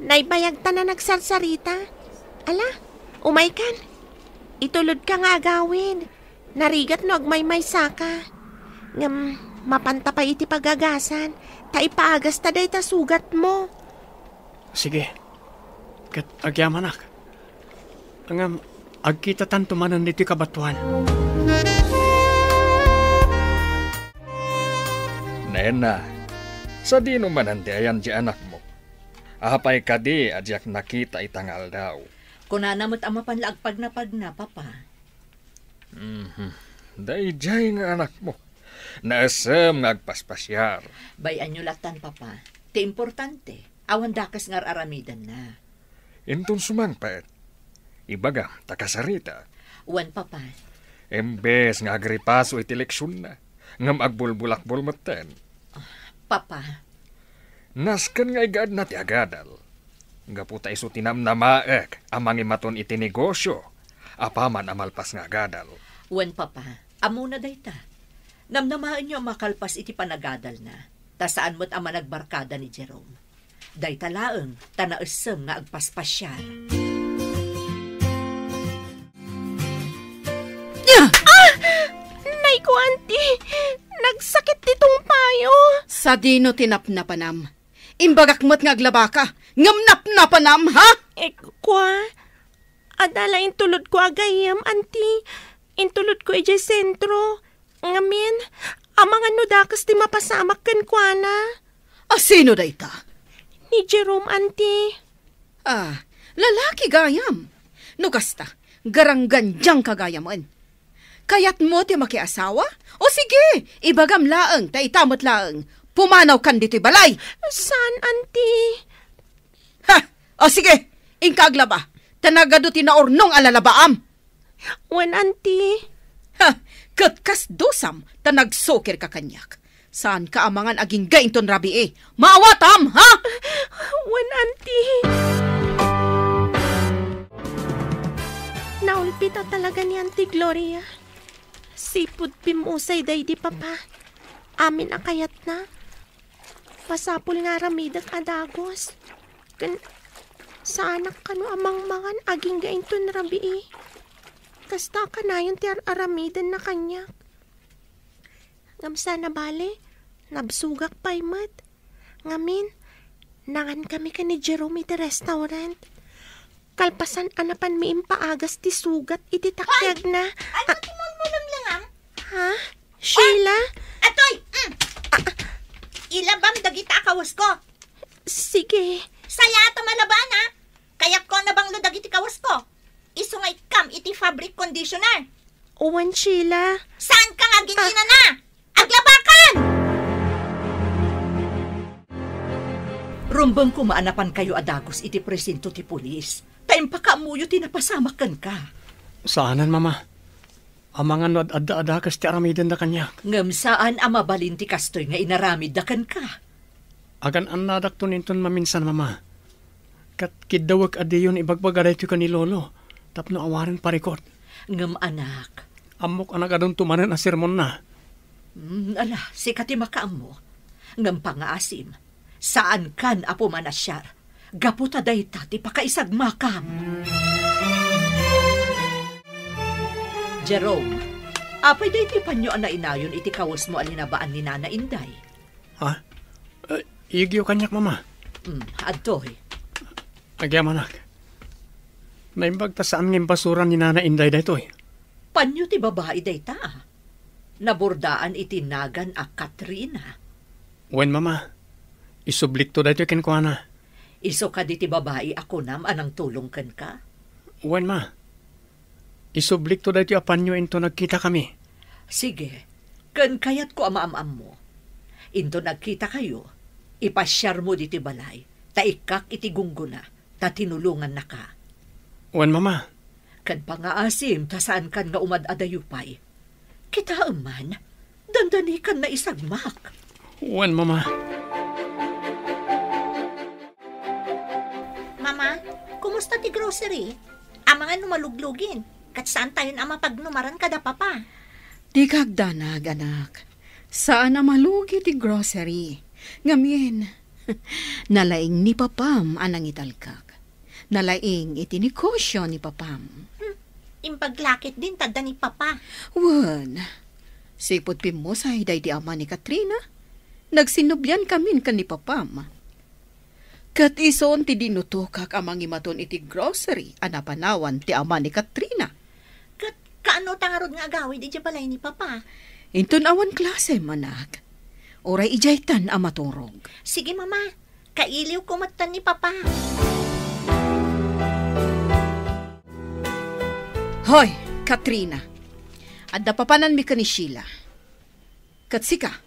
Naibayagtan a nagsarsarita. Ala, umaykan. Itulodka nga agawid. Narigat no agmaymaysaka. Ngem, mapanta pay iti pagagasan, ta ipaagasta dayta sugatmo. Sige. Ket agyamanak. Ngem, agkitatanto manen ditoy kabatoan. Nena, sadino manen ti ayan ti anakmo? Apay kadi a diak nakita ita nga aldaw? Kunana met a mapan la agpagnapagna, Papa. Mhm. Daydiay nga anakmo. Naisem nga agpaspasiar. Bay-anyo latan, Papa. Ti importante, awan dakes nga ar-aramidenna. Inton sumangpet, ibagam ta kasarita. Wen, Papa. Imbes nga agripaso iti leksionna, ngem agbulbulakbol metten. Papa. Nasken nga igaedna ti agadal. Gapu ta isu ti namnamaek a mangimaton iti negosio apaman a malpas nga agadal. Wen, Papa, ammona dayta. Namnamaenyo a makalpas iti panagadalna, ta saan met a managbarkada ni Jerome. Dayta laeng ta naessem nga agpaspasiar. Ah! Nay ko, Auntie! Nagsakit ti tungpayo! Sadino ti napnapanam? Imbagak met nga aglabaka, ngem napnapanam, ha? Eh, kua, adda la intulodko a gayyem, Auntie. Intulodko idiay sentro. Ngamin, amangan no dakes ti mapasamak kenkuana. A sino dayta? Ni Jerome, Auntie. Ah, lalaki gayam. No kasta, garanggandiangka gayamen. Kayatmo ti makiasawa? O sige, ibagam laeng, ta ita met laeng. Pumanawkan ditoy balay. Saan, Auntie? Ha! O sige, inka aglaba, ta nagadu ti naurnong a lalabaam. Wen, Auntie. Ha! Ket kas dusam ta nagsukirka kaniak. Saanka a mangan agingga inton rabii. Maawatam, ha? Wen, Auntie. Naulpit a talaga ni Auntie Gloria. Sipud pimmusay daydi Papa. Amin a kayatna. Masapul nga aramidek a dagus. Ken saanak kano a mangmangan agingga inton rabii. Kasta a kanayon ti ar-aramidenna kaniak. Ngem saan a bale, nabsogak pay met. Ngamin, nangankami ken ni Jerome iti restaurant. Kalpasan a napanmi impaagas ti sugat iti takkiagna. Ay, ania ti mulmulonglongam? Ha? Sheila? Ah, atoy! Mm. Ilabam dagita a kawasko. Sige. Sayaat a malabana. Kayatko a nabanglo dagiti kawasko. Isu nga ikkam iti fabric conditioner. Wen, Sheila. Saanka nga agin-inana? Aglabakan! Rumbeng koma a napankayo a dagus iti presinto ti pulis, ta impakaammoyo ti napasamak kenka. Saanen, Mama. Amangan no ad-adda a dakes ti aramidenda kaniak. Ngem saan a mabalin ti kastoy nga inaramidda kenka. Agan-annadakton inton maminsan, Mama. Ket kiddawek a diyon ibagbaga daytoy ken ni Lolo tapno awanen parikut. Ngem, anak. Ammok a nagadunto manen a sermonna. Mm, ala, sika ti makaammo. Ngem pangngaasim, saankan a pumanasiar gapu ta dayta ti pakaisagmakam. Jerome, apay daytoy panyo a nainayon iti kawesmo a linabaan ni Nana Inday? Ha? Eh, iyegyo kaniak, Mama. Mm, adtoy. Agyamanak. Naimbag ta saan nga imbasura ni Nana Inday daytoy. Panyo ti babai dayta? Nabordaan iti nagan a Katrina. Wen, Mama. Isublikto daytoy kenkuana. Isu kadi ti babai a kunam a nangtulong kenka? Wen, Ma. Isublikto daytoy a panio inton nagkitakami. Sige, ken kayatko a maam-ammo. Inton nagkitakayo, ipasiarmo ditoy balay, ta ikkak iti gunggona, ta tinulongannaka. Wen, Mama. Ken pangaasim ta saankan nga umad-adayo pay. Kitaem man, dandanikan naisagmak. Wen, Mama. Mama, kumusta ti grocery? Amangan no maluglugin, ket saantayon a mapagnumaran kada Papa. Dika agdanag, anak. Saan a malugi ti grocery. Ngamin, nalaing ni Papam a nangitalkak. Nalaing iti negosio ni Papam. Hmm, imbag la ketdin ti adda ni Papa. Wen, sipud pimmusay daydi ama ni Katrina, nagsinnubliankamin ken ni Papam. Ket isun ti dinutokak a mangimaton iti grocery a napanawan ti ama ni Katrina. Ket kaano ta ngarud nga agawid idiay balay ni Papa? Inton awan klase, anak. Uray idiaytan a maturog. Sige, Mama. Kailiwko metten ni Papa. Hoy, Katrina. Adda papananmi ken ni Sheila. Ket sika,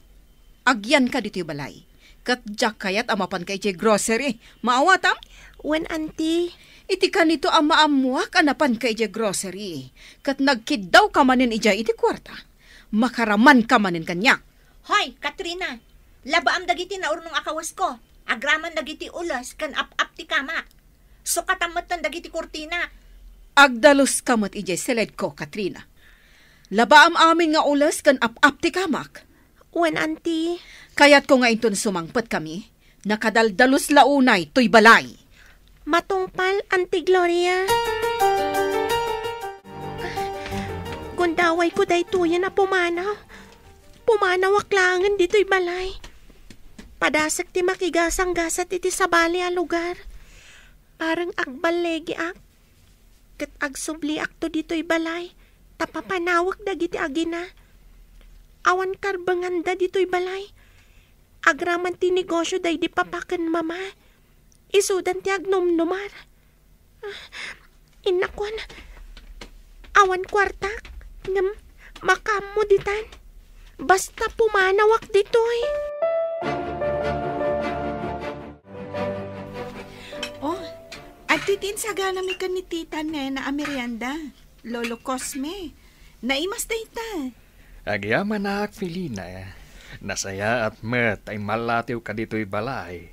agyanka ditoy balay. Ket diak kayat a mapanka idiay grocery. Maawatam? Wen, Auntie. Iti kanito a maammoak a napanka idiay grocery, ket nagkiddawka manen idiay iti kuarta, makaramanka manen kaniak. Hoy, Katrina! Labaam dagiti naurnong a kawesko. Agraman dagiti ules ken ap-ap ti kamak. Sukatam metten dagiti kurtina. Agdaluska met idiay siledko, Katrina. Labaam amin nga ules ken ap-ap ti kamak. Wen, Auntie. Kayatko nga inton sumangpetkami, nakadaldalus la unay toy balay. Matungpal, Auntie Gloria. Gundawayko daytoyen a pumanaw. Pumanawak laengen ditoy balay. Padasek ti makigasanggasat iti sabali a lugar. Parang agballegiak. Ket agsubliakto ditoy balay, ta papanawek dagiti agina. Awan karbenganda ditoy balay. Agraman ti negosio daydi Papa ken Mama. Isudan ti agnumnumar. Ah, innakuan, awan kuartak, ngem makaammo ditan. Basta pumanawak ditoy. Oh, adtoy ti insaganami ken ni Tita Nena a merienda, Lolo Cosme. Naimas dayta. Agyamanak, Felina. Nasayaat met a immallatiwka ditoy balay.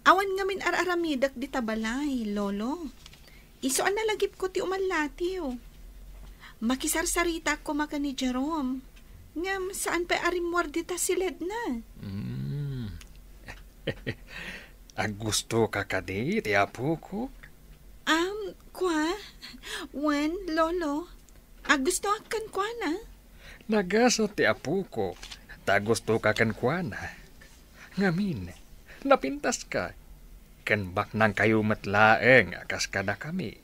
Awan ngamin ar-aramidek dita balay, Lolo. Isu a nalagipko ti umallatiw. Makisarsaritaak koma ken ni Jerome. Ngem saan pay a rimmuar dita siledna. Mm. Aggustoka kadi ti apoko? Am, kua? Wen, Lolo. Aggustoak kenkuana. Nagasat ti apoko, ta aggustoka kenkuana. Ngamin, napintaska, ken baknangkayo met laeng a kas kadakami.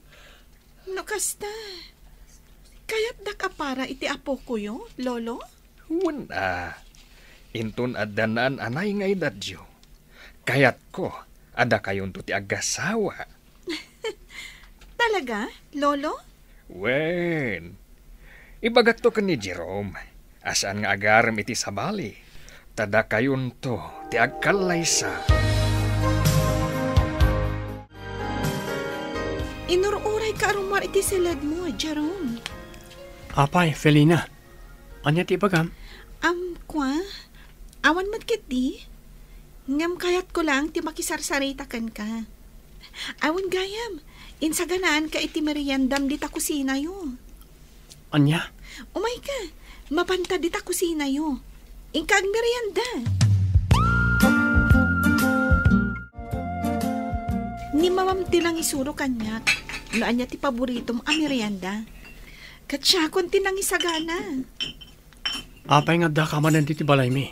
No kasta, kayatdak a para iti apokoyo, Lolo? Wen a, inton adda naan-anay nga edadyo, kayatko a dakayonto ti agasawa. Talaga, Lolo? Wen, ibagakto ken ni Jerome a saan nga agarem iti sabali, ta dakayonto ti agkallaysa. Inur-urayka a rummuar iti siledmo, Jerome. Apay, Felina, ania ti ibagam? Am, kua? Awan met ketdi. Ngem kayatko laeng ti makisarsarita kenka. Awan gayam, insaganaanka iti meriendam dita kusinayo. Ania? Umayka, mapanta dita kusinayo. Inka agmerienda. Ni mamam ti nangisuro kaniak no ania ti paboritom a merienda. Ket siakon ti nangisagana. Apay nga addaka manen ditoy balaymi?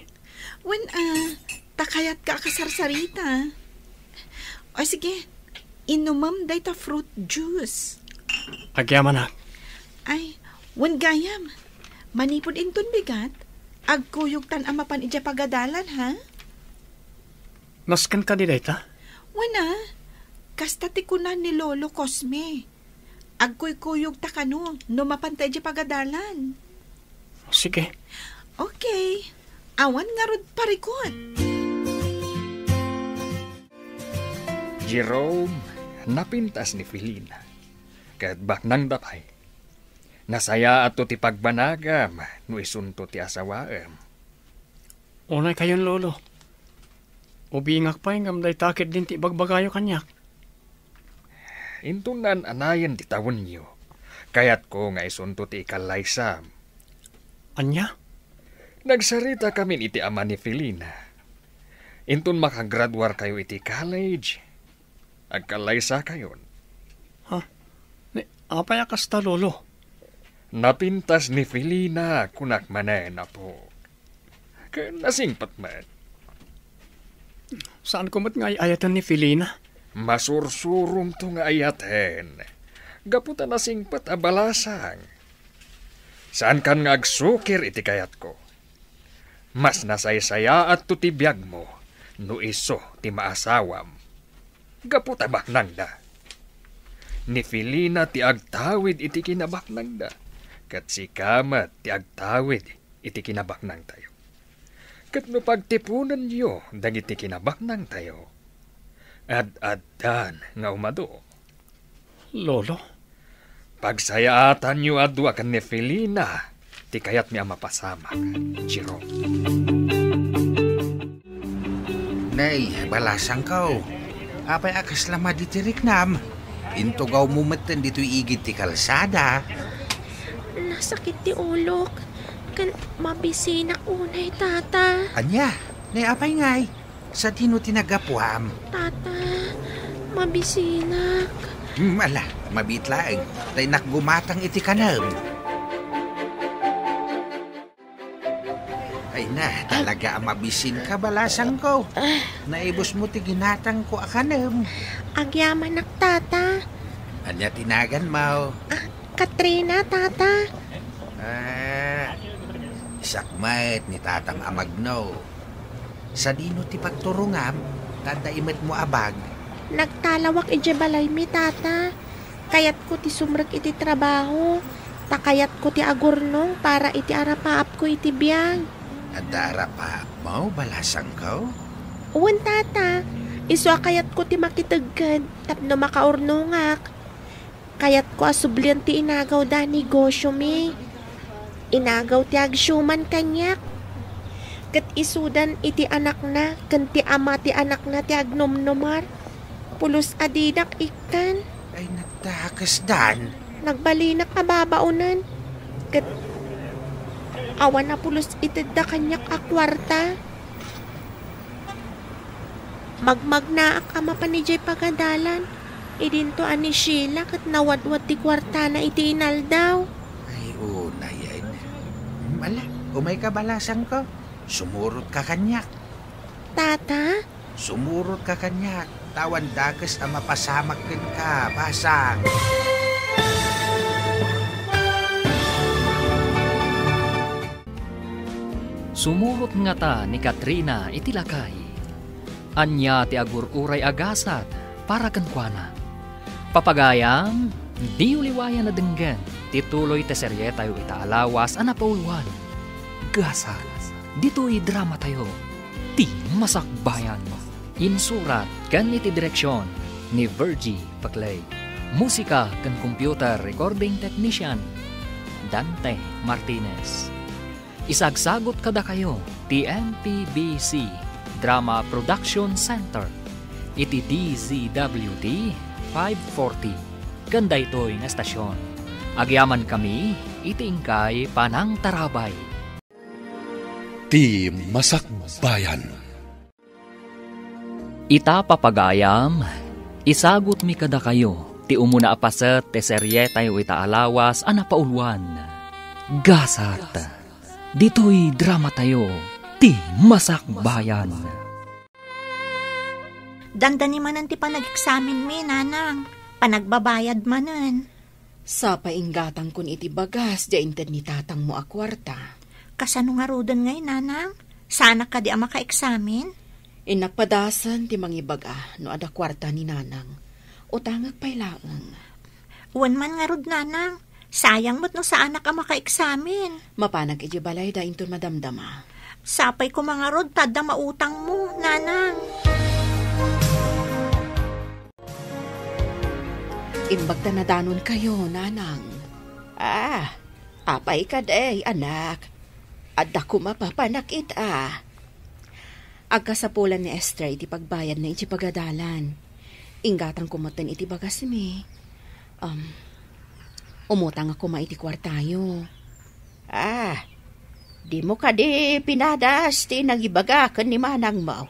Wen a, ta kayatka a kasarsarita. O sige, inumem dayta fruit juice. Agyamanak. Ay, wen gayam. Manipud inton bigat, agkuyogtan a mapan idiay pagadalan, ha? Nasken kadi dayta? Wen a, kasta ti kuna ni Lolo Cosme. Agkuykuyogta kano no mapanta idiay pagadalan. Sige. Okay. Awan ngarud parikut. Jerome, napintas ni Felina. Ket baknangda pay. Nasayaatto ti pagbanagam no isunto ti asawaem. Unay kayon, Lolo. Ubingak pay ngem dayta ketdin ti ibagbagayo kaniak. Inton naan-anayen ti tawenyo, kayatko nga isunto ti ikallaysam. Ania? Nagsaritakamin iti ama ni Felina. Inton makagraduarkayo iti college, agkallaysakayon. Ha? Ni, apay a kasta, Lolo? Napintas ni Felina, kunak manen, apo. Ken nasingpet met. Saanko met nga ay-ayaten ni Felina? Masursuromto nga ayaten. Gapu ta nasingpet a balasang. Saankan nga agsukir iti kayatko. Mas nasaysayaatto ti biagmo no isu ti maasawam. Gapu ta baknangda. Ni Felina ti agtawid iti kinabaknangda, ket sika met ti agtawid iti kinabaknangtayo. Ket no pagtiponenyo dagiti kinabaknangtayo, ad-addan nga umadu. Lolo? Pagsayaatanyo a dua ken ni Felina ti kayatmi a mapasamak, Jerome. Nay, balasangko. Apay a kasla madi ti riknam? Intugawmo metten ditoy igid ti kalsada. Nasakit ti ulok. Ken mabisinak unay, Tata. Ania? Nay, apay ngay? Sadino ti naggapuam? Tata, mabisinak. Hmm, ala, mabiit laeng. Ta innak gumatang iti kanem. Ay na, talaga a mabisinka, balasangko. Naibusmo ti ginatangko a kanem. Agyamanak, Tata. Ania ti naganmo? Ah, Katrina, Tata. Ah, isak met ni tatam a magno. Sadino ti pagturongam? Ta adda imetmo a bag. Nagtalawak idiay balaymi, Tata. Kayatko ti sumrek iti trabaho, ta kayatko ti agurnong para iti arapaapko iti biag. Adda arapaapmo, balasangko? Wen, Tata. Isu a kayatko ti makitegged tapno makaurnongak. Kayatko a sublien ti inagawda a negosyomi. Inagaw ti agsiuman kaniak. Ket isudan iti anakna ken ti ama ti anakna ti agnomnomar. Pulos a didak ikkan. Ay, nadakesdan. Nagbalinak a babaonen. Ket awan a pulos itedda kaniak a kuarta. Magmagnaak a mapan idiay pagadalan. Idinto a ni Sheila ket nawadwad ti kuartana iti inaldaw. Ay, unayen. Hmm, ala, umayka, balasangko. Sumurotka kaniak. Tata? Sumurotka kaniak. Ta awan dakes a mapasamak kenka, basang. Sumurot ngata ni Katrina iti lakay. Ania ti agur-uray a gasat para kenkuana? Papagayam, diyo liwayan a denggen ti tuloy ti serietayo ita a lawas a napauluan. Gasat, ditoy dramatayo, ti Masakbayan. Insurat ken iti direksion ni Virgie Paclay. Musika ken computer recording technician, Dante Martinez. Isagsagut kadakayo ti M P B C Drama Production Center iti D Z W T five forty ken daytoy nga estasion. Agyamankami iti inkay panangtarabay. Ti Masakbayan. Ita, papagayam, isagutmi kadakayo ti umuna a paset ti serietayo ita a lawas a napauluan. Gasat. Ditoy dramatayo, ti Masakbayan. Dandani manen ti panageksaminmi, nanang. Panagbabayad manen. Sapay inggatangkon iti bagas diay inted ni tatangmo a kuarta. Kasano ngaruden ngay, nanang? Saanak kadi a makaeksamin? Innak padasen ti mangibaga no adda kuarta ni nanang. Utangek pay laeng. Wen man ngarud, Nanang. Sayang met no saanak a makaeksamen. Mapanak idiay balayda inton madamdama. Sapay koma ngarud ta adda mautangmo, Nanang. Imbag ta nadanonkayo, Nanang. Ah, apay kadi, anak? Adda koma papanak ita. Agkasapulan ni Esther iti pagbayadna iti pagadalan. Inggatangko metten iti bagasmi. Um, umutangak koma iti kuartayo. Ah, dimo kadi pinadas ti nangibaga ken ni manangmo?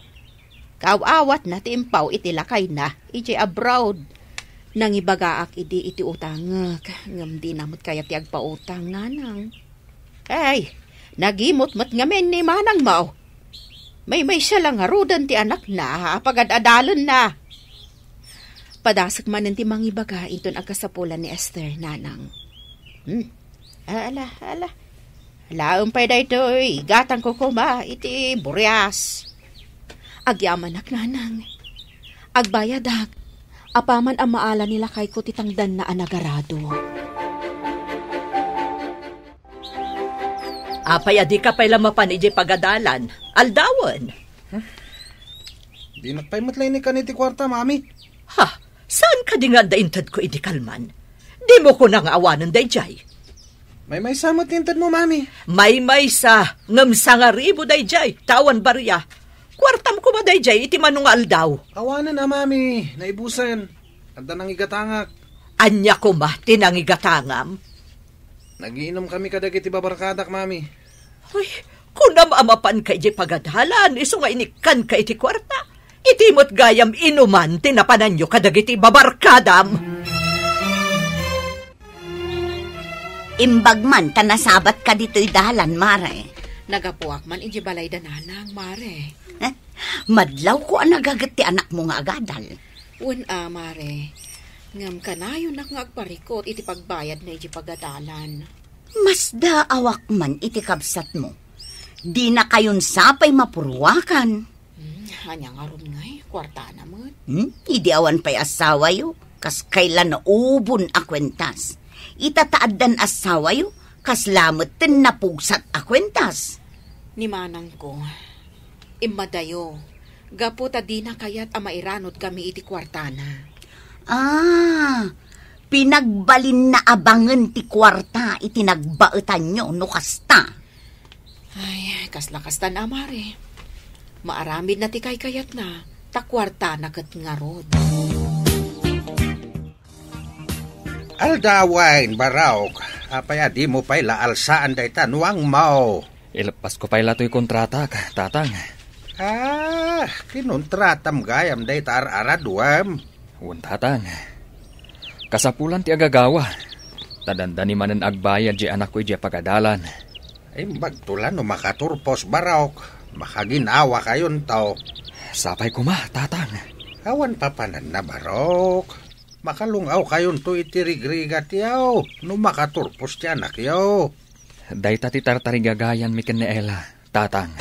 Kaaw-awatna ti impaw iti lakayna idiay abroad. Nangibagaak idi iti utangek, ngem dina met kayat ti agpautang, Nanang. Ay, nagimot met ngamin ni manangmo. Maymaysa la ngaruden ti anakna a pagad-adalenna. Padasek manen ti mangibaga inton agkasapulan ni Esther, Nanang. Hmm. Ala, ala. Laeng pay daytoy, igatangko koma iti burias. Agyamanak, Nanang. Agbayadak. Apaman a maala ni lakayko ti tangdanna a nagarado. Apay a dika pay la mapan idiay pagadalan? Aldawen. Dinak pay met la inikkan iti kuarta, Mami. Ha? Saan kadi nga adda intedko idi kalman? Dimo kuna nga awanen daydiay. Maymaysa met ti intedmo, Mami. Maymaysa, ngem sangaribu daydiay, ta awan baria. Kuartam koma daydiay iti mano nga aldaw. Awanen a, Mami, naibusen. Adda nangigatangak. Ania koma ti nangigatangam? Nagiinomkami kadagiti babarkadak, Mami. Ay, kunam a mapanka idiay pagadalan, isu nga inikkanka iti kuarta. Iti met gayam inuman ti napananyo kadagiti babarkadam. Imbag man ta nasabatka ditoy dalan, Mare. Nagapuak man idiay balayda Nanang, Mare. Eh, madlawko a nagaget ti anakmo nga agadal. Wen a, Mare. Ngem kanayonak nga agparikut iti pagbayadna iti pagadalan. Masdaawak man iti kabsatmo. Dinakayon sapay mapuruakan. Hmm, ania ngarud ngay, kuartana met. Hmm? Idi awan pay assawayo, kas kayla naubon a kuentas. Ita ta addan assawayo, kasla metten napugsat a kuentas. Ni manangko, immadayo, gapu ta dina kayat a mairanudkami iti kuartana. Ah, pinagbalinna a bangen ti kuarta iti nagbaetanyo no kasta. Ay, kasla kastan a, Mare. Maaramidna ti kaykayatna, ta kuartana ket ngarud. Aldawen, Barok. Apay a dimo pay la alsaan dayta nuangmo? Ileppasko pay la toy kontratak, Tatang. Ah, kinontratam gayam dayta ar-araduem? Wen, Tatang. Kasapulan ti agagawa, ta dandani manen agbayad diay anakko idiay pagadalan. Imbagto la no makaturpos, Barok. Makaginawakayonto. Sapay koma, Tatang. Awan papananna, Barok. Makalung-awkayonto iti rigrigatayo no makaturpos ti anakyo. Dayta ti tartarigagayanmi ken ni Ella, Tatang.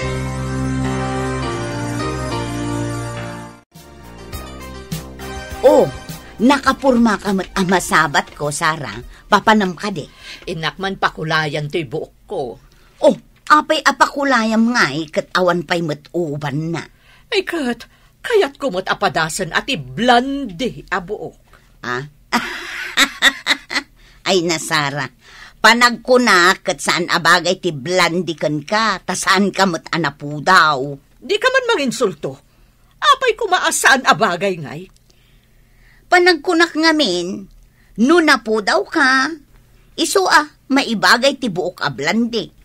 Oh, nakapormaka met a masabatko, Sara. Papanam kadi? Innak man pakulayan toy buokko. Oh, apay a pakulayam ngay ket awan pay met ubanna? Ay ket, kayatko met a padasen a ti blonde a buok. Ah? Ay, na, Sara. Panagkunak ket saan a bagay ti blonde kenka, ta saanka met a napudaw. Dika man manginsulto. Apay koma a saan a bagay ngay? Panagkunak ngamin, no napudawka, isu a maibagay ti buok a blonde.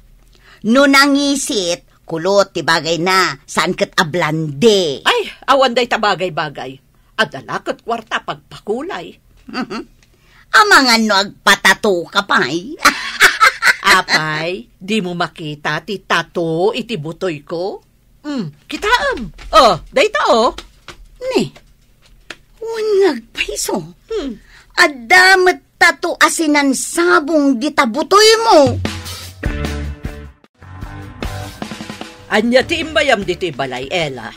No nangisit, kulot ti bagayna, saan ket a blonde. Ay, awan dayta bagay-bagay. Adda la ket kuarta pagpakulay. Amangan no agpatato ka pay. Apay, dimo makita ti tato iti butoyko? Hmm, kitaem. Oh, dayta, oh. Ni, wen nga agpayso. Hmm. Adda met tato a sinansabong dita butoymo. Ania ti imbayam ditoy balay, Ella?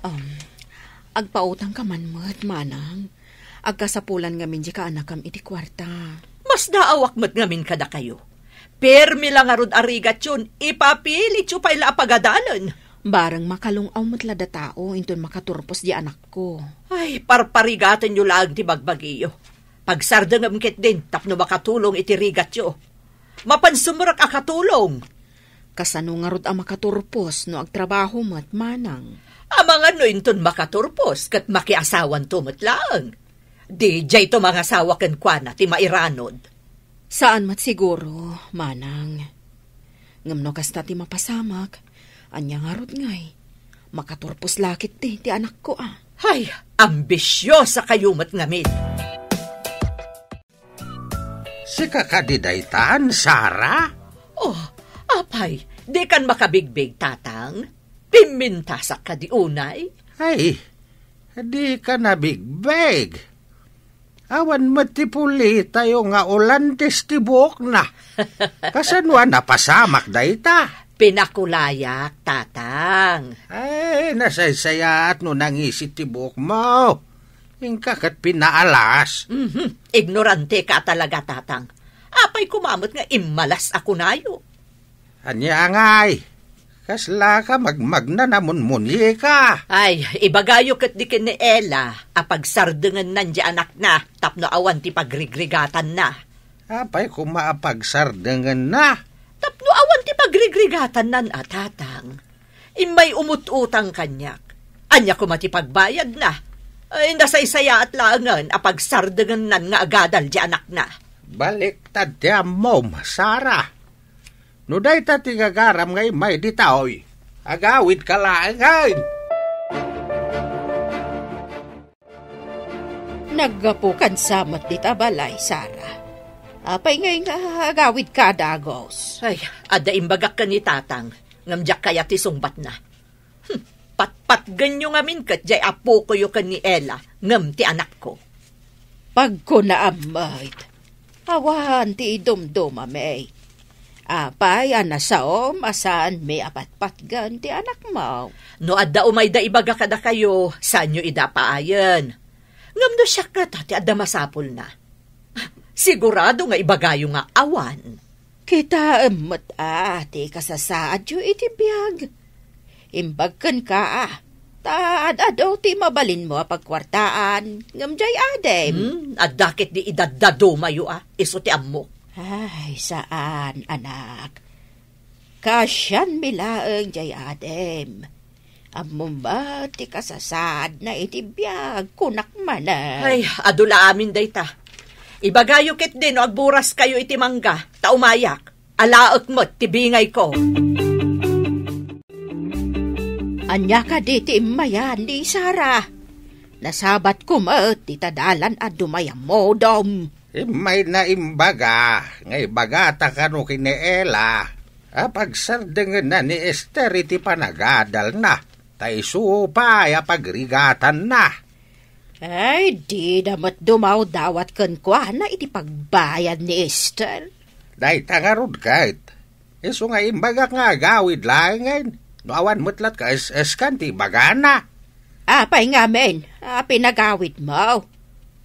Um, agpautangka man met, manang. Agkasapulan ngamin diay kaanakam iti kuarta. Masdaawak met ngamin kadakayo. Permi la ngarud a rigatyon, ipapilityo pay la a pagadalen. Bareng makalung-aw met la datao inton makaturpos diay anakko. Ay, parparigatenyo laeng ti bagbagiyo. Pagsardengem ketdin tapno makatulong iti rigatyo. Mapan sumrek a katulong. Kasano ngarud a makaturpos no agtrabaho met, manang? Amangan no inton makaturpos ket makiasawanto met laeng. Di diayto mangasawa kenkuana ti mairanod. Saan met siguro, manang. Ngem no kasta ti mapasamak, ania ngarud ngay? Makaturpos la ketdi ti anakko a. Hay, ambisiosa kayo met ngamin. Sika kadi daytan, Sara? Oh, apay, dikan makabigbig, Tatang? Pimmintasak kadi unay? Ay, dika nabigbig. Awan met ti pulitayo nga ulantes ti buokna. Kasano a napasamak dayta? Pinakulayak, Tatang. Ay, nasaysayaat no nangisit ti buokmo. Inka ket pinaalas. Mhm. Ignorante ka talaga, Tatang. Apay koma met nga immalas a kunayo? Ania ngay? Kasla ka magmagna namunmunika? Ay, ibagayo ketdi ken ni Ella a pagsardengennan diay anakna tapno awan ti pagrigrigatanna. Apay koma a pagsardengenna? Tapno awan ti pagrigrigatannan a, Tatang. Immay umut-utang kaniak. Ania koma ti pagbayadna? Ay, nasaysayaat laengen a pagsardengennan nga agadal diay anakna. Baliktad ti ammom, Sara. No dayta ti gagaram nga immay ditoy, agawidka laengen. Naggapukan sa met dita balay, Sara. Apay ngay nga agawidka a dagus? Ay, adda imbagak ken ni Tatang, ngem diak kayat ti sungbatna. Hmm, patpatgenyo ngamin ket diay apokoyo ken ni Ella, ngem ti anakko. Pagkunaam met. Awan ti idumdumami. Apay a nasaom a saanmi a patpatgen ti anakmo? No adda umayda ibaga kadakayo, saanyo ida paayen. Ngem no siak ngata ti adda masapulna? Sigurado nga ibagayo nga awan. Kitaem met a ti kasasaadyo iti biag. Imbag kenka a, ta ad-adu ti mabalinmo a pagkuartaan, ngem diay adim. Hmm, adda ketdi idaddadumayo a, isu ti ammok. Ay, saan, anak. Kaasianmi laeng diay adim. Ammom met ti kasasaadna iti biag, kunak manen. Ay, adu la amin dayta. Ibagayo ketdi no agburas kayo iti mangga, ta umayak. Alaek met ti bingayko. Ania kadi ti immayan ni Sara? Nasabatko met dita dalan a dumay a modom. Immayna imbaga nga ibagata kano ken ni Ella a pagsardengenna ni Ester iti panagadalna, ta isu pay a pagrigatanna. Ay, dida met dumawdawat kenkuana iti pagbayad ni Ester. Dayta ngarud ket, isu nga imbagak nga agawid laengen, no awan met lat kaes-eskan ti ibagana. Apay ngamin a pinagawidmo?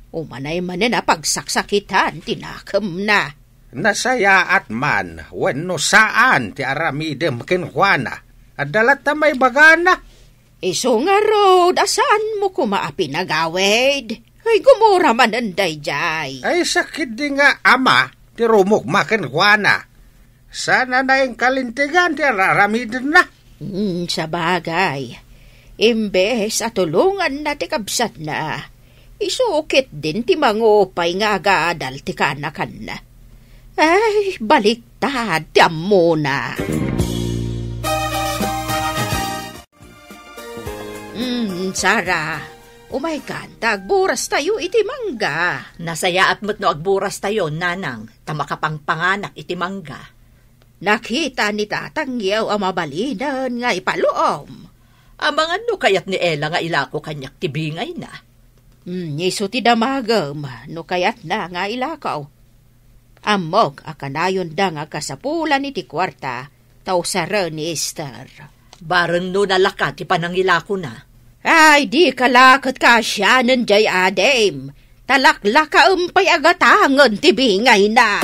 Umanay manen a pagsaksakitan ti nakemna. Nasayaat man wenno saan ti aramidem kenkuana, adda latta maibagana. Isu ngarud a saanmo koma a pinagawid? Ay, gumura manen daydiay. Ay, sakit di nga ama ti rumukma kenkuana. Sana na inkalintegan ti araramidenna. Hmm, sabagay. Imbes a tulonganna ti kabsatna, isu ketdin ti mangupay nga agadal ti kaanakanna. Ay, baliktad ti ammona. Hmm, Sara, umaykan ta agburas tayo iti mangga. Nasayaat met no agburas tayo, nanang, ta makapangpanganak iti mangga. Nakita ni tatangyo a mabalinen nga ipaluom. Amangan no kayat ni Ella nga ilako kaniak ti bingayna. Hmm, isu ti damagem no kayatna nga ilako. Ammok a kanayonda nga kasapulan iti kuarta ta usaren ni Ester. Bareng no nalaka ti panangilakona. Ay, dika la ket kaasianen jay adim. Ta laklakaem pay a gatangen ti bingayna.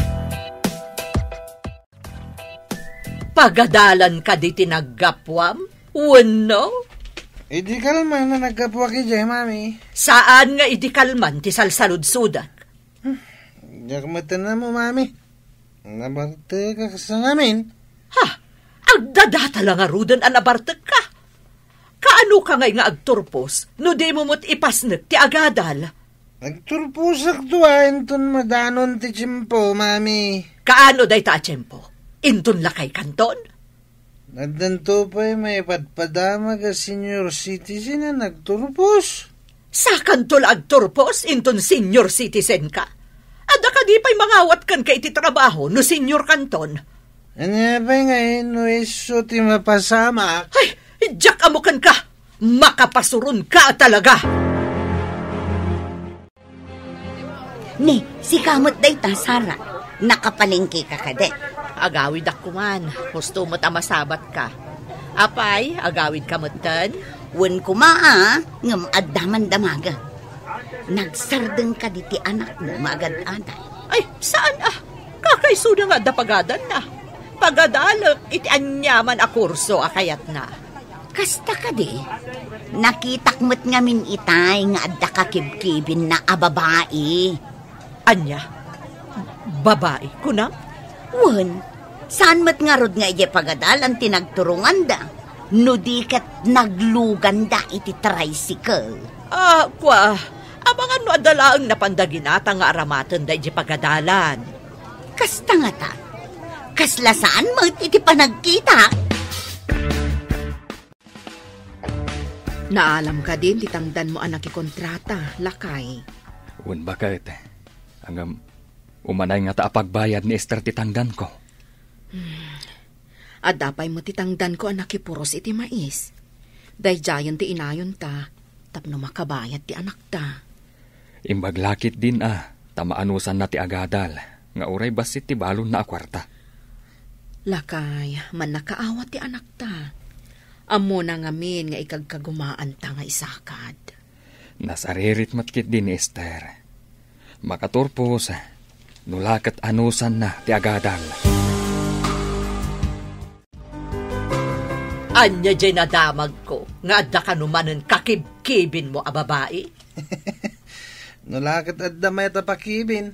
Pagadalan kadi ti naggapuam? Wenno? Idi kalman a naggapuak idiay, Mami. Saan nga idi kalman ti salsaludsodak? Diak met ammo, Mami. Nabartek a kas ngamin. Ha? Agdadata la ngaruden a nabartekka? Kaano ka ngay nga agturpos no dimo met ipasnek ti agadal? Agturposak dua inton madanon ti tiempo, Mami. Kaano dayta a tiempo? Inton lakay kanton? Addanto pay maipadpadamag a senior citizen a nagturpos. Sakanto la agturpos inton senior citizen ka? Adda kadi pay mangawat kenka iti trabaho no senior kanton? Ania pay ngay no isu ti mapasamak? Ay, diak ammo kenka! Makapasuron ka talaga! Ni, sika met dayta, Sara. Nakapalengke ka kadi? Agawidak koman. Husto met a masabat ka. Apay, agawid ka metten? Wen koma, a, ngem adda man damagen. Nagsardeng kadi ti anakmo nga agad-adal? Ay, saan, a? Kakaisuna nga adda pagadanna. Pagadalek iti aniaman a kurso a kayatna. Kasta kadi, nakitak met ngamin itay nga adda kakibkibinna a babai. Ania? Babai, kunam? Wen, saan met ngarud nga idiay pagadalan ti nagturonganda, no di ket nagluganda iti tricycle? Ah, kua, amangan no adda laeng napanda ginatang nga aramatenda idiay pagadalan. Kasta ngata, kasla saan met iti panagkita? Naalam kadin ti tangdanmo a nakikontrata, lakay? Wen, baket. Ngem, umanay ngata a pagbayad ni Esther ti tangdanko. Hmm. Adda pay met ti tangdanko a nakipuros iti mais. Daydiayen ti inayonta tapno makabayad ti anakta. Imbag la ketdin a, ta maanusanna ti agadal, nga uray bassit ti balonna a kuarta. Lakay, mannakaawat ti anakta. Ammona ngamin nga ikagkagumaanta nga isakad. Nasaririt met ketdi ni Esther. Makaturpos, no la ket anusanna ti agadal. Ania diay nadamagko nga adda kano manen kakibkibinmo a babai? No la ket adda mayat a pakibin,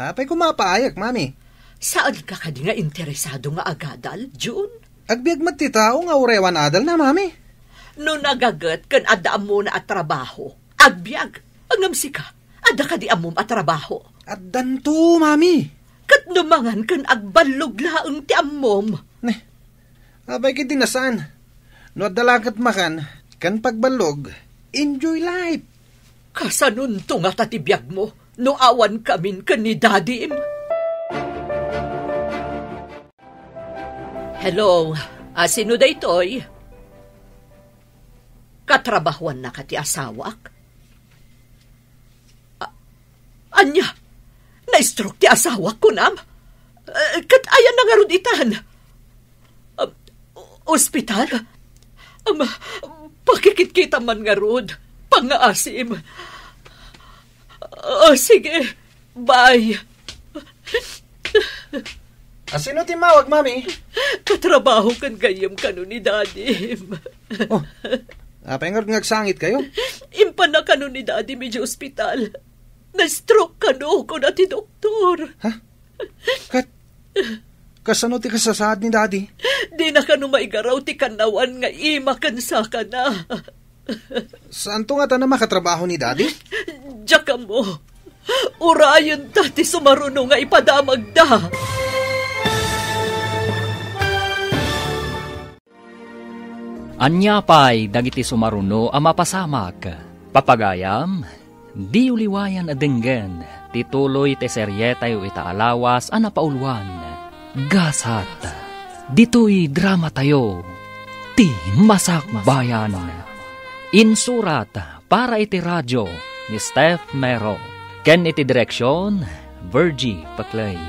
apay koma a paayek, Mami? Saanka kadi nga interesado nga agadal, Jun? Agbiag met ti tao nga uray awan adalna, Mami. No nagaget ken adda ammona a trabaho, agbiag. Ngem sika, adda kadi ammom a trabaho? Addanto, Mami. Ket no mangan ken agballog laeng ti ammom? Ne, apay ketdi a saan? No adda la ket makan ken pagballog, enjoy life. Kasanonto ngata ti biagmo no awan kamin ken ni Dadim? Hello, a, sino daytoy? Katrabahuannaka ti asawak? A-, ania? Na-stroke ti asawak, kunam? Eh, ket ayanna ngarud itan? Um, ospital? Um, pakikitkitam man ngarud. Pangngaasim. Ah, sige. Bye. A, sino ti immawag, Mami? Katrabaho ken gayyem kano ni Dadim. Oh, apay ngarud nga agsangitkayo? Impanna kano ni Dadim idiay ospital. Na-stroke kano, kuna ti doktor. Ha? Ket, kasano ti kasasaad ni Dadi? Dina kano maigaraw ti kannawan nga ima ken sakana. Saanto ngata a makatrabaho ni Dadi? Diak ammo. Urayenta ti sumaruno nga ipadamagda. Ania pay dagiti sumaruno a mapasamak? Papagayam, diyo liwayan a denggen ti tuloy ti serietayo ita a lawas a napauluan, Gasat. Ditoy dramatayo, ti Masakbayan. Insurat para iti radio ni Steph Mero, ken iti direksion, Virgie Paclay.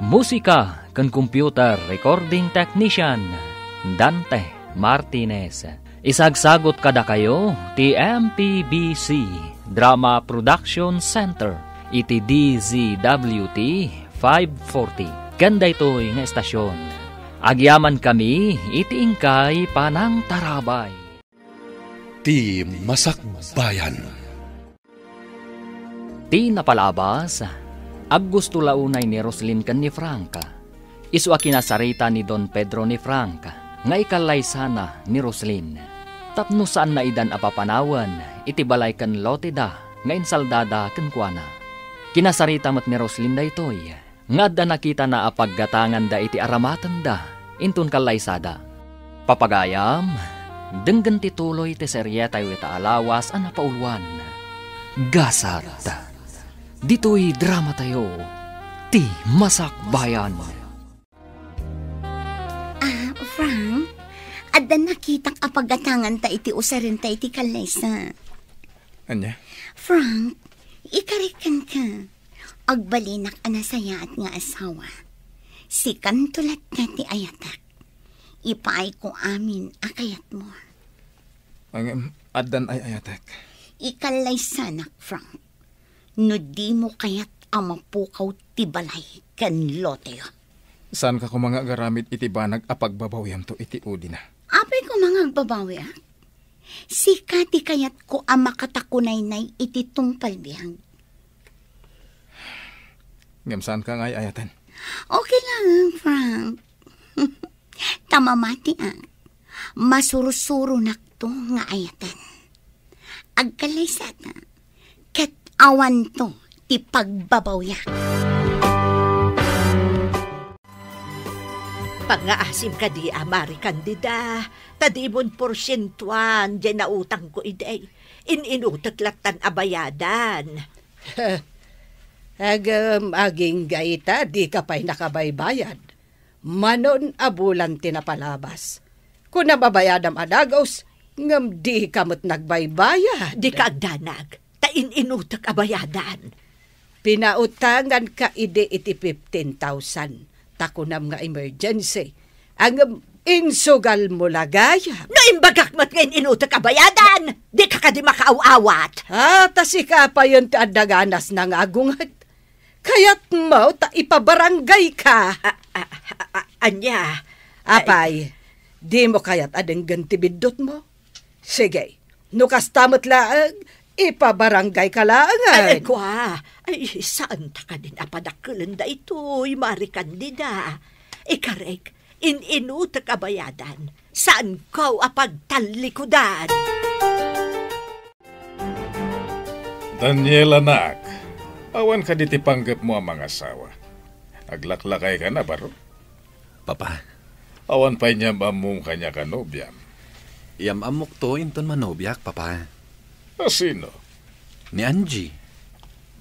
Musika ken computer recording technician, Dante Martinez. Isagsagot kadakayo ti M P B C Drama Production Center iti D Z W T five forty. Ken daytoy nga estasion, agyamankami iti inkay panangtarabay. Ti Masakbayan. Ti napalabas, aggusto la unay ni Roslin ken ni Frank. Isu a kinasarita ni Don Pedro ni Frank nga ikallaysana ni Roslin tapno saanna idan a papanawen iti balay ken loteda nga insaldada kenkuana. Kinasarita met ni Roslin daytoy nga adda nakitana a paggatanganda iti aramatenda inton kallaysada. Papagayam, denggen ti tuloy ti serietayo ita a lawas a napauluan. Gasat. Ditoy dramatayo, Ti Masakbayan. Ah, Frank, adda nakitak a paggatanganta iti usarenta iti kallaysa. Ania? Frank, ikariken ka. Agbalinak a nasayaat nga asawa. Sikanto latta ti ayatek. Ipaayko amin a kayatmo. Ngem, addan ay ayatek. Ikallaysanak, Frank. No dimo kayat a mapukaw ti balay ken loteyo. Saanka koma nga agaramid iti banag a pagbabawiamto iti ulina? Apay koma nga agbabawiak? Sika ti kayatko a makatakunaynay iti tungpal biag. Ngem saanka nga ay-ayaten? Okay lang, Frank. Ta mamatiak, masursuronakto nga ayaten. Agkallaysata, ket awanto ti pagbabawiak. Pangngaasim kadi a Mari Candida, ta dimon porsientuan diay nautangko idi. In-inutek lattan a bayadan. Ngem agingga ita, dika pay nakabaybayad. Manon a bulan ti napalabas. Kunam a bayadam a dagus, ngem dika met nagbaybayad. Dika agdanag, ta in-inutek a bayadan. Pinautanganka idi iti fifteen thousand, ta kunam nga emergency. Ngem insugalmo la gayam. No imbagak met nga in-inutek a bayadan, dika kadi makaaw-awat. Ah, ta sika payen ti adda ganasna nga agunget. Kayatmo ta ipabaranggayka. A, a, a, a, ania? Apay, dimo kayat a denggen ti biddutmo? Sige, no kasta met laeng, ipabaranggayka laengen. Ay, kua. Ay, saanta kadin a padakkelen daytoy, Mari Candida. Ikarek, in-inutek a bayadan, saanko a pagtallikudan. Daniel, anak, awan kadi ti panggepmo a mangasawa? Aglaklakayka na, baro? Papa. Awan pay ni am-ammom kaniak a nobiam? Yam-ammokto inton manobiak, Papa. A sino? Ni Angie.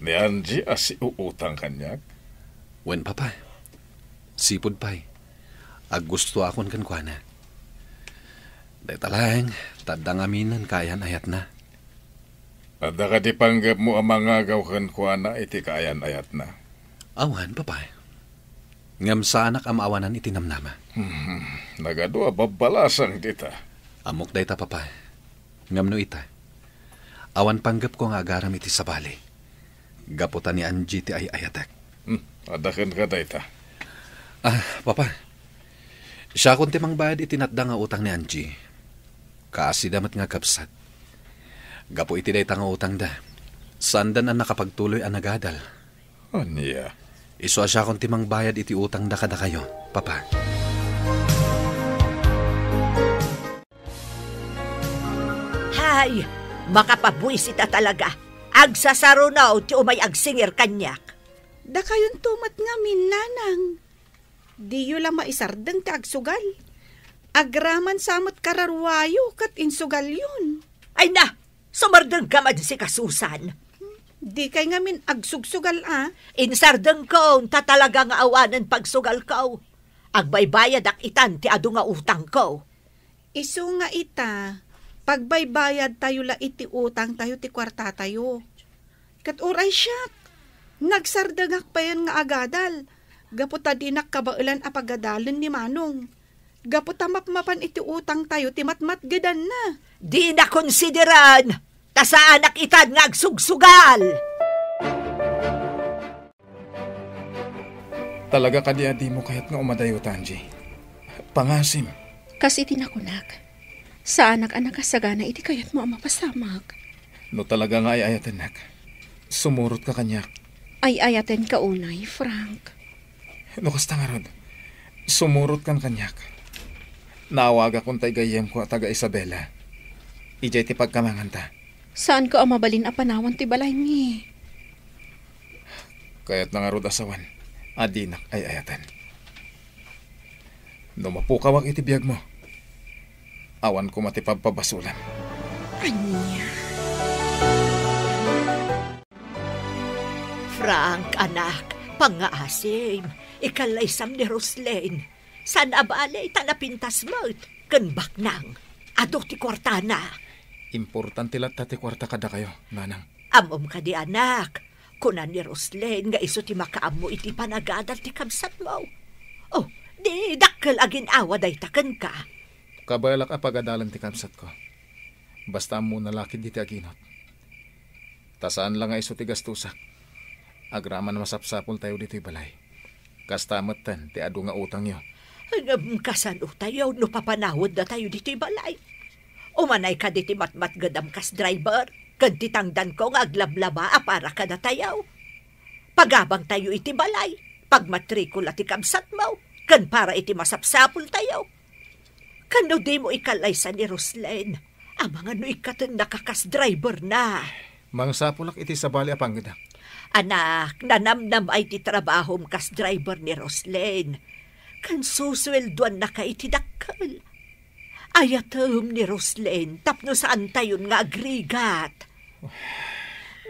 Ni Angie a siuutang kaniak? Wen, Papa. Sipud pay, aggustoakon kenkuana. Dayta laeng, ta adda ngaminen kaayan-ayatna. Adda kadi panggepmo a mangagaw kenkuana iti kaayan-ayatna? Awan, Papa. Ngem saanak a maawanan iti namnama. Hmm, nagadu a babbalasang dita. Ammok dayta, Papa. Ngem no ita, awan panggepko nga agaram iti sabali. Gapu ta ni Angie ti ay-ayatek. Hmm, adda kenka dayta. Ah, Papa. Siakon ti mangbayad iti natda nga utang ni Angie. Kaasida met nga kabsat. Gapu iti dayta nga utangda, saandan a nakapagtuloy a nagadal. Ania? Isu a siakon ti mangbayad iti utangda kadakayo, Papa. Hay, makapabuisit a talaga. Agsasaruno ti umay agsingir kaniak. Dakayonto met ngamin, nanang. Diyo la maisardeng ti agsugal. Agraman sa met kararuayo ket insugalyon. Ay na, sumardengka man sika, Susan. Dikay ngamin agsugsugal a. Insardengko, ta talaga nga awanen pagsugalko. Agbaybayadak itan ti adu nga utangko. Isu nga ita, pagbaybayadtayo la iti utangtayo ti kuartatayo. Ket uray siak, nagsardengak payen nga agadal, gapu ta dinak kabaelan a pagadalen ni Manong. Gapu ta mapmapan iti utangtayo ti matmatgedanna. Dina konsideran! Ta saanak itan nga agsugsugal! Talaga kadi a dimo kayat nga umadayota, Angie? Pangasim. Kas iti nakunak, saanak a nakasagana iti kayatmo a mapasamak. No talaga nga ay-ayatennak, sumurotka kaniak. Ay-ayatenka unay, Frank. No kasta ngarud, sumurotkan kaniak. Naawagakon tay gayyemko a taga Isabela. Idiay ti pagkamanganta. Saanko a mabalin a panawan ti balaymi. Kayatna ngarud a sawen a dinak ay-ayaten. No mapukawak iti biagmo, awan koma ti pabpabasolem. Ania? Frank, anak, pangngaasim. Ikallaysam ni Roslyn. Saan a bale ta napintas met ken baknang. Adu ti kuartana. Importante latta ti kuarta kadakayo, nanang. Ammom kadi, anak? Kuna ni Roslyn nga isu ti makaammo iti panagadal ti kabsatmo. Oh, di dakkel a gin-awa dayta kenka. Kabaelak a pagadalen ti kabsatko. Basta ammona la ketdi ti aginot. Ta saan la nga isu ti gastosak. Agraman a masapsapultayo ditoy balay. Kasta metten ti adu nga utangyo. Ngem kasanotayo no papanawadnatayo ditoy balay? Umanay kadi ti matmatgedam kas driver, ken ti tangdanko nga aglablaba a para kadatayo. Pagabangtayo iti balay, pagmatrikula ti kabsatmo, ken para iti masapsapultayo. Ken no dimo ikallaysa ni Roslyn, amangan no ikkatennaka kas driverna. Mangsapulak iti sabali a pangngegak. Anak, nanamnamay ti trabahom kas driver ni Roslyn. Ken susueldoannaka iti dakkel. Ayatem ni Roslyn tapno saantayon nga agrigat.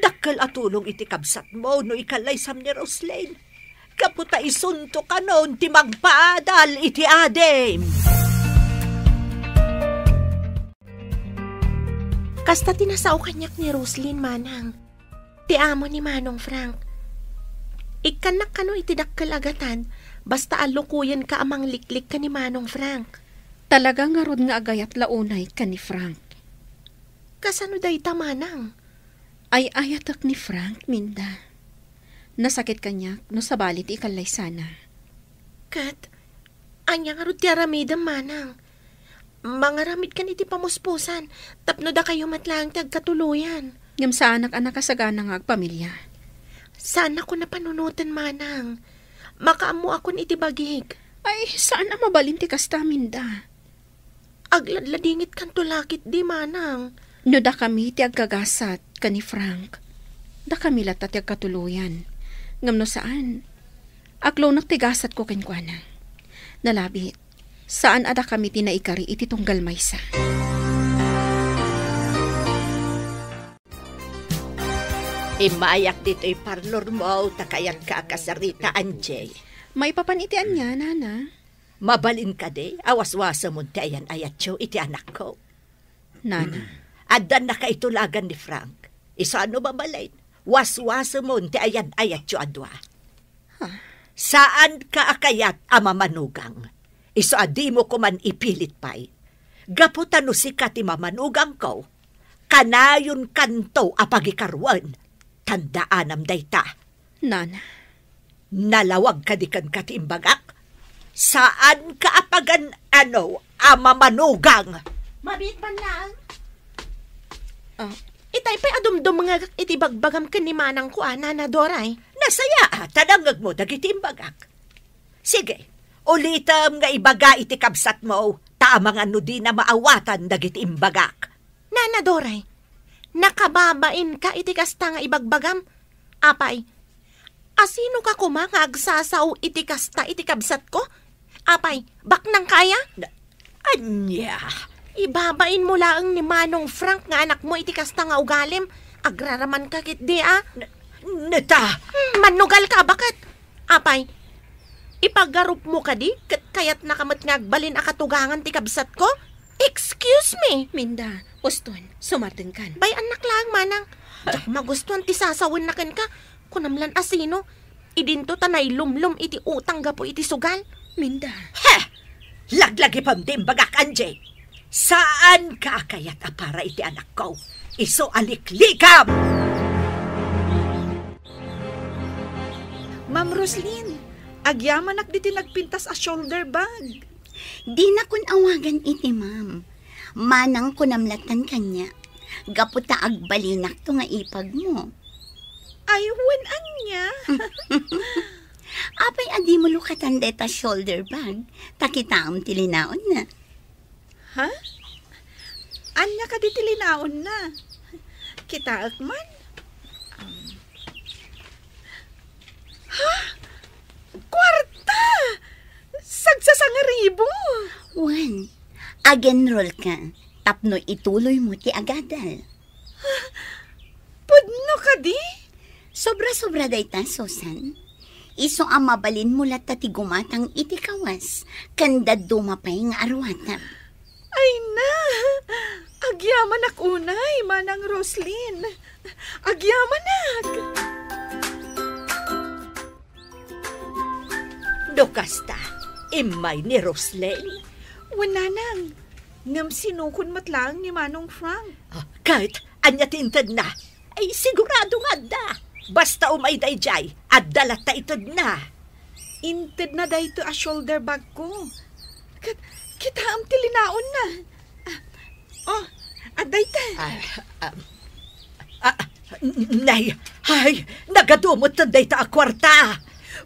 Dakkel a tulong iti kabsatmo no ikallaysam ni Roslyn. Gapu ta isunto kanon ti mangpaadal iti adim. Kasta ti nasao kaniak ni Roslyn, manang. Ti amo ni Manong Frank. Ikkannak kano iti dakkel a gatad, basta allukoyenka a mangliklik ken ni Manong Frank. Talaga ngarud nga agayat la unay ken ni Frank. Kasano dayta, manang? Ay-ayatek ni Frank, Minda. Nasakit kaniak no sabali ti ikallaysana. Ket, ania ngarud ti aramidem, manang? Mangaramidkan iti pamuspusan, tapno dakayo met laeng ti agkatuloyan. Ngem saanak a nakasagana nga agpamilya. Saannak a panunoten, manang. Makaammoakon iti bagik. Ay, saan a mabalin ti kasta, Minda. Agladladingitkanto la ketdi, manang. No dakami ti agkagasat ken ni Frank, dakami latta ti agkatuloyan. Ngem no saan, aglunak ti gasatko kenkuana. Nalabit, saan a dakami ti naikari iti tunggal maysa. Immayak ditoy parlormo, ta kayanka a kasarita, Angie. Maipapan iti ania, Nana? Mabalin kadi a waswasemon ti ayan-ayatyo iti anakko? Nana. Addannak a itulagan ni Frank. Isu a no mabalin, waswasemon ti ayan-ayatyo a dua. Ha? Saanka a kayat a mamanugang. Isu a dimo koman ipilit pay. Gapu ta no sika ti mamanugangko, kanayonkanto a pagikaruen. Tandaanam dayta. Nana. Nalawag kadi kenka ti imbagak? Saanka a pagan-ano a mamanugang. Mabiit man laeng. Ah. Itay pay a dumdumngegak iti bagbagam ken ni manangko a, Nana Doray. Nasayaat a nangngegmo dagiti imbagak. Sige, ulitem nga ibaga iti kabsatmo, ta amangan no dina maawatan dagiti imbagak. Nana Doray, nakababainka iti kasta nga ibagbagam? Apay, asinoka koma nga agsasao iti kasta iti kabsatko? Apay, baknangka aya? Na-, ania? Ibabainmo laeng ni Manong Frank nga anakmo iti kasta nga ugalim. Agraramanka ketdi a. Na-, neta! Hmm, mannugalka a baket. Apay, ipagarupmo kadi ket kayatnaka met nga agbalin a katugangan ti kabsatko? Excuse me! Minda, uston, sumardengkan. Bay-annak laeng, manang. Diak magustuan ti sasawenna kenka. Kunam lan a sino? Idinto ta nailumlom iti utang gapu iti sugal. Minda. He! Laglagipem ti imbagak, Angie. Saanka a kayat a para iti anakko. isu a liklikam! Ma'am Roslyn, agyamanak ditoy nagpintas a shoulder bag. Dinakon awagan iti ma'am. Manang kunam lattan kaniak, gapu ta agbalinakto nga ipagmo. Ay, wen ania? Apay a dimo lukatan dayta shoulder bag? Ta kitaem ti linaonna. Ha? Ania kadi ti linaonna? Kitaek man. Um, ha? Kuarta! Sagsasangaribo! Wen, ag-enroll ka tapno ituloy mo ti agadal. Pudno kadi? Sobra-sobra dayta, Susan. Isu a mabalinmo latta ti gumatang iti kawas ken dadduma pay nga aruatam. Ay na! Agyamanak unay, Manang Roslyn. Agyamanak! No kasta, immay ni Roslyn. Wen, Nanang, ngem sinukon met laeng ni Manong Frank. Ah, ket ania ti intedna? Ay, sigurado nga adda. Basta umay daydiay, adda latta itedna. Intedna daytoy a shoulder bag ko. Ket, kitaem ti linaonna. Ah, oh, adda ita. Ah, ah, ah, nay, ay, nagadu met dayta a kuarta.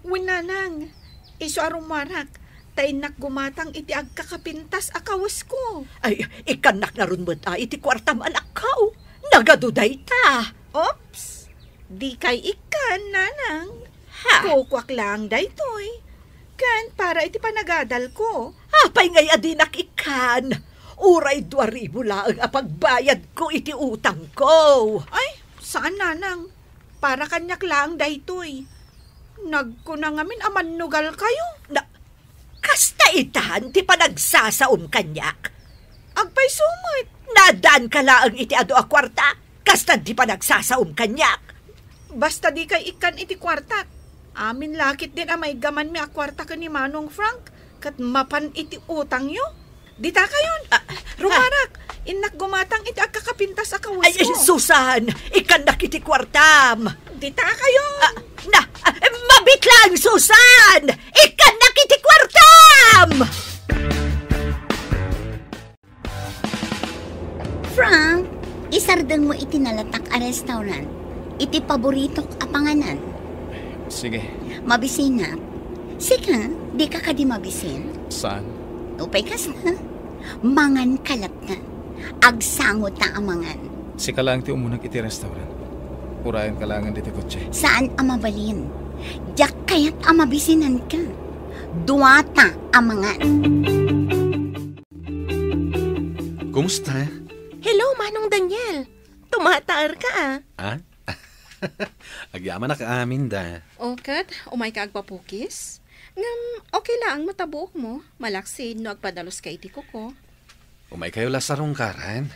Wen, Nanang, isu a rummuarak, ta innak gumatang iti agkakapintas a kawesko. Ay, ikkannak ngarud met a iti kuartam, anakko. Nagadu dayta. Oops! Dikay ikkan, Nanang. Ha? Kukuak laeng daytoy. Ken para iti panagadalko. Apay ngay a dinak ikkan? Uray dua ribu laeng a pagbayadko iti utangko. Ay, saan, Nanang. Para kaniak laeng daytoy. Nagkuna ngamin a mannugalkayo. Na, Kasta itan ti panagsasaom kaniak. Agpayso met. Naaddaanka laeng iti adu a kuarta, kastan ti panagsasaom kaniak. Basta dikay ikkan iti kuartak. Amin la ketdin a maiggamanmi a kuarta ken ni Manong Frank, ket mapan iti utangyo. Dita kayon. Ah, rummuarak, innak gumatang iti agkakapintas a kawesko. Ay, Susan, ikkannak iti kuartam. Dita kayon. Ah, na, ah, mabiit laeng, Susan! Ikkannak iti kuartam! Frank, isardengmo iti nalatak a restaurant, iti paboritok a panganan. Sige. Mabisinak. Sika, dika kadi mabisin? Saan? Upay kasta. Mangan ka latta. Agsangota a mangan. Sika laeng ti umunak iti restaurant. Urayanka laengen ditoy kotse. Saan a mabalin. Diak kayat a mabisinanka. Duata a mangan. Kumusta? Hello, Manong Daniel. Tumataerka, ah. Ah? Agyamanak amin da. O ket, umayka agpapukis? Ngem, okay laeng met a buokmo, malaksid no agpadaluska iti kuko. Umaykayo la sarungkaran.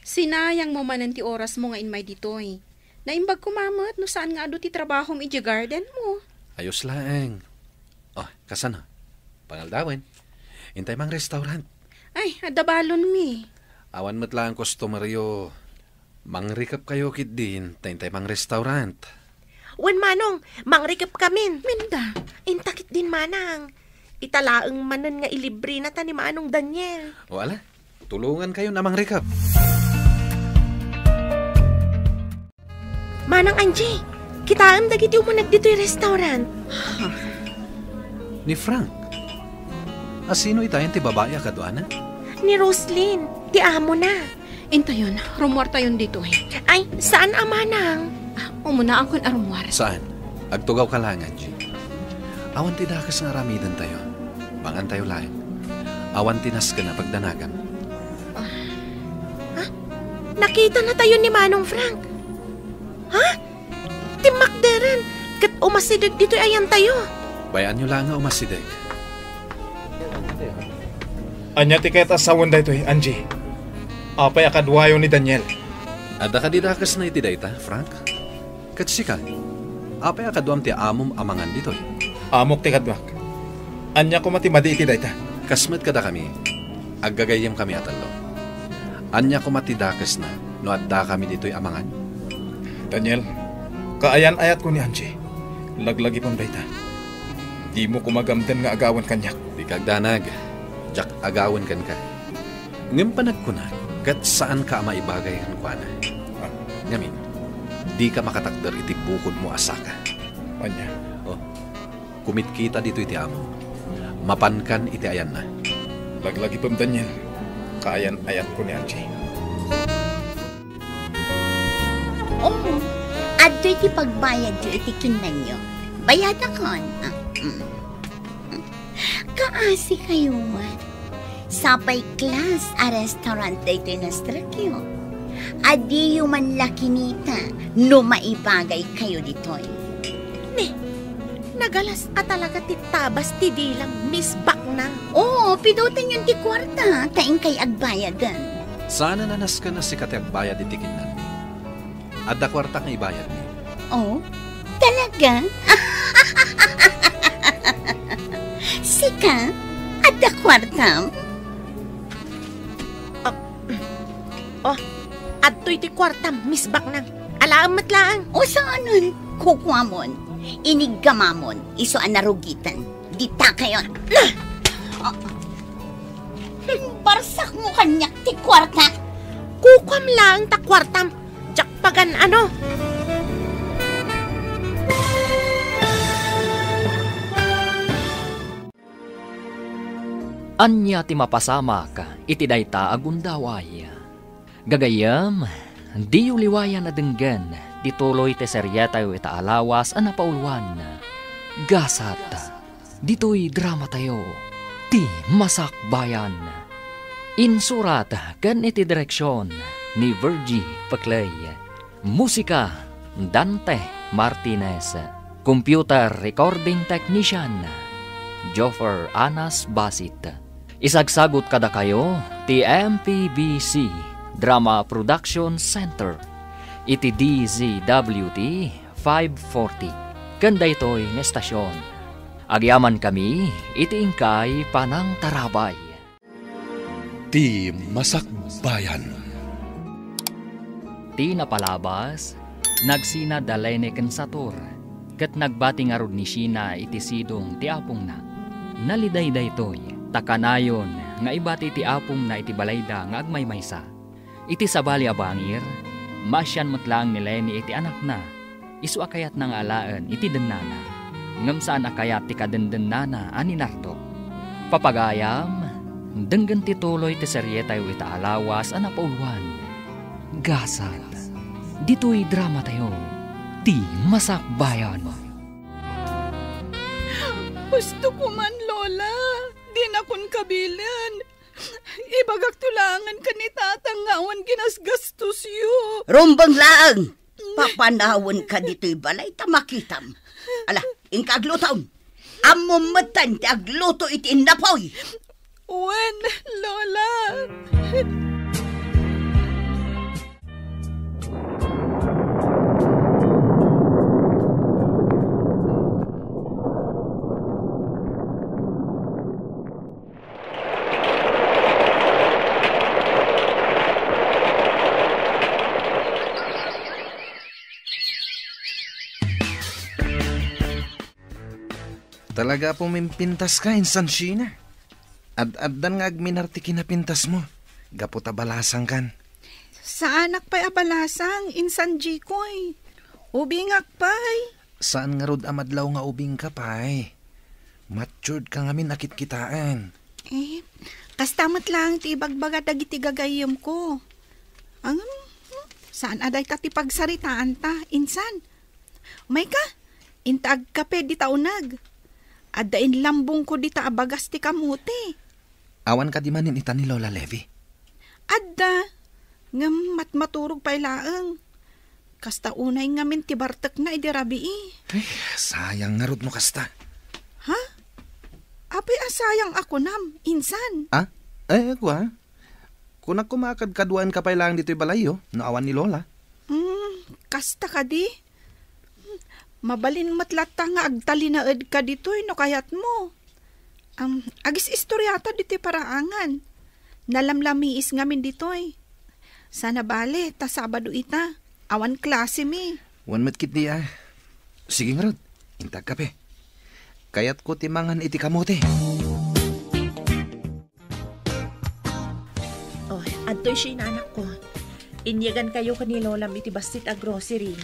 Sinayangmo manen ti orasmo nga immay ditoy. Naimbag koma met no saan nga adu ti trabahom idiay gardenmo. Ayos laeng. Oh, kasano? Pangaldawen. Intay mang restaurant. Ay, adda balonmi. Awan met laeng customeryo. Mangrikepkayo ketdin, ta intay mang restaurant. Wen, Manong, mangrikepkamin. Minda. Inta ketdin, Manang. Ita laeng manen nga ilibrenata ni Manong Daniel. O ala, tulongankayon a mangrikep. Manang Angie, kitaem dagiti umunak ditoy restaurant. Ni Frank? A sino itayen ti babai a kaduana? Ni Roslyn, ti amona. Intayon, rummuartayon ditoy. Ay, saan a manang? Ah, umunaakon a rummuar. Saan? Agtugawka laeng, Angie. Awan ti dakes nga aramidentayo. Mangantayo laeng. Awan ti nasken a pagdanagam. Ah, ha? Nakitanatayo ni Manong Frank. Ha? Timmakderen ket umasideg ditoy ayantayo. Bay-anyo laeng nga umasideg. Ania ti kayat a sawen daytoy, Angie? Apay a kaduayo ni Daniel? Adda kadi dakesna iti dayta, Frank? Ket sika, apay a kaduam ti amom a mangan ditoy? Amok ti kaduak. Ania koma ti madi iti dayta? Kas met kadakami, aggagayyemkami a tello. Ania koma ti dakesna no addakami ditoy a mangan? Daniel, kaayan-ayatko ni Angie. Laglagipem dayta. Dimo koma gamden nga agawen kaniak. Dika agdanag, diak agawen kenka. Ngem panagkunak, ket saanka a maibagay kenkuana. Ah. Ngamin, dika makatakder iti bukodmo a saka. Ania? Oh, kumitkita ditoy ti amo. Mapankan iti ayanna. Laglagipem, Daniel. Kaayan-ayatko ni Angie. Oh, adtoy ti pagbayadyo iti kinnanyo. Bayadakon. Ah, mm. Kaasi kayo man. Sapay class a restaurant daytoy nastrekyo. Adiyo man la kinita no maibagay kayo ditoy. Ne, nagalas a talaga ti tabas ti dilang, Miss Baknang. Oo, pidotenyon ti kuarta, ta inkay agbayaden. Saan a nasken a sika ti agbayad iti kinnanmi. Adda kuartak nga ibayadmi. Oh, talaga? Sika? Adda kuartam? Ah, oh, adtoy ti kuartam, Miss Baknang. Alaem met laeng. O saanen? Kukuamon. Iniggamamon. Isu a narugiten. Dita kayon. Ah! Barsakmo kaniak ti kuarta. Kukuam laeng ta kuartam. Diak pagan-ano. Ania ti mapasamak iti dayta a gundaway? Gagayyem, diyo liwayan a denggen ti tuloy ti serietayo ita a lawas a napauluan, Gasat. Ditoy dramatayo, Ti Masakbayan. Insurat ken iti direksion ni Virgie Pecley. Musika, Dante Martinez. Computer recording technician, Joffer Anas Basit. Isagsagut kadakayo ti M P B C Drama Production Center iti D Z W T five forty ken daytoy nga estasion. Agyamankami iti inkay panangtarabay. Ti Masakbayan. Ti napalabas, nagsina da Lene ken Sator, ket nagbati ngarud ni Sheena iti sidong ti apongna. Naliday daytoy, ta kanayon nga ibati ti apongna iti balayda nga agmaymaysa. Iti sabali a bangir, maasian met laeng ni Lene iti anakna, isu a kayatna nga alaen iti dennana, ngem saan a kayat ti kadendennana a ni Nardo. Papagayam, denggen ti tuloy ti serietayo ita a lawas a napauluan, Gasat. Ditoy dramatayo, Ti Masakbayan. Husto ko man, Lola. Dinakon kabilen. Ibagakto laengen ken ni Tatang nga awan ginasgastosyo. Rumbeng laeng! Papanawenka ditoy balay ta makitam. Ala, inka aglutom. Ammom metten ti agluto iti innapoy. Wen, Lola. Talaga a pumimpintaska, insan Sheena. Ad-addan nga agminar ti kinapintasmo, gapu ta balasangkan. Saanak pay a balasang, insan Jikoy. Ubingak pay. Saan ngarud a madlaw nga ubingka pay. Matured ka ngamin a kitkitaen. Eh, kasta met laeng ti ibagbaga dagiti gagayyemko. Ngem, hmm, saan a dayta ti pagsaritaanta, insan. Umayka, inta agkape dita uneg. Adda inlambongko dita a bagas ti kamote. Awan kadi manen ita ni Lola Levy? Adda, ngem matmaturog pay laeng. Kasta unay ngamin ti bartekna idi rabii. Ay, sayang ngarud no kasta. Ha? Apay a sayang a kunam, insan? Ah? Eh, kua? Kunak koma a kadkaduaenka pay laeng ditoy balayyo, no awan ni Lola. Hmm, kasta kadi? Mabalin met latta nga agtalinaedka ditoy no kayatmo. Am, agis-istoriata ditoy paraangan. Nalamlamiis ngamin ditoy. Sana bale, ta Sabado ita. Awan klase mi. Wen met ketdi a. Sige ngarud, intak kape. Kayatko ti mangan iti kamote. Oh, adtoy Sheena, anakko. Inyegankayo ken ni Lolam iti bassit a grocery.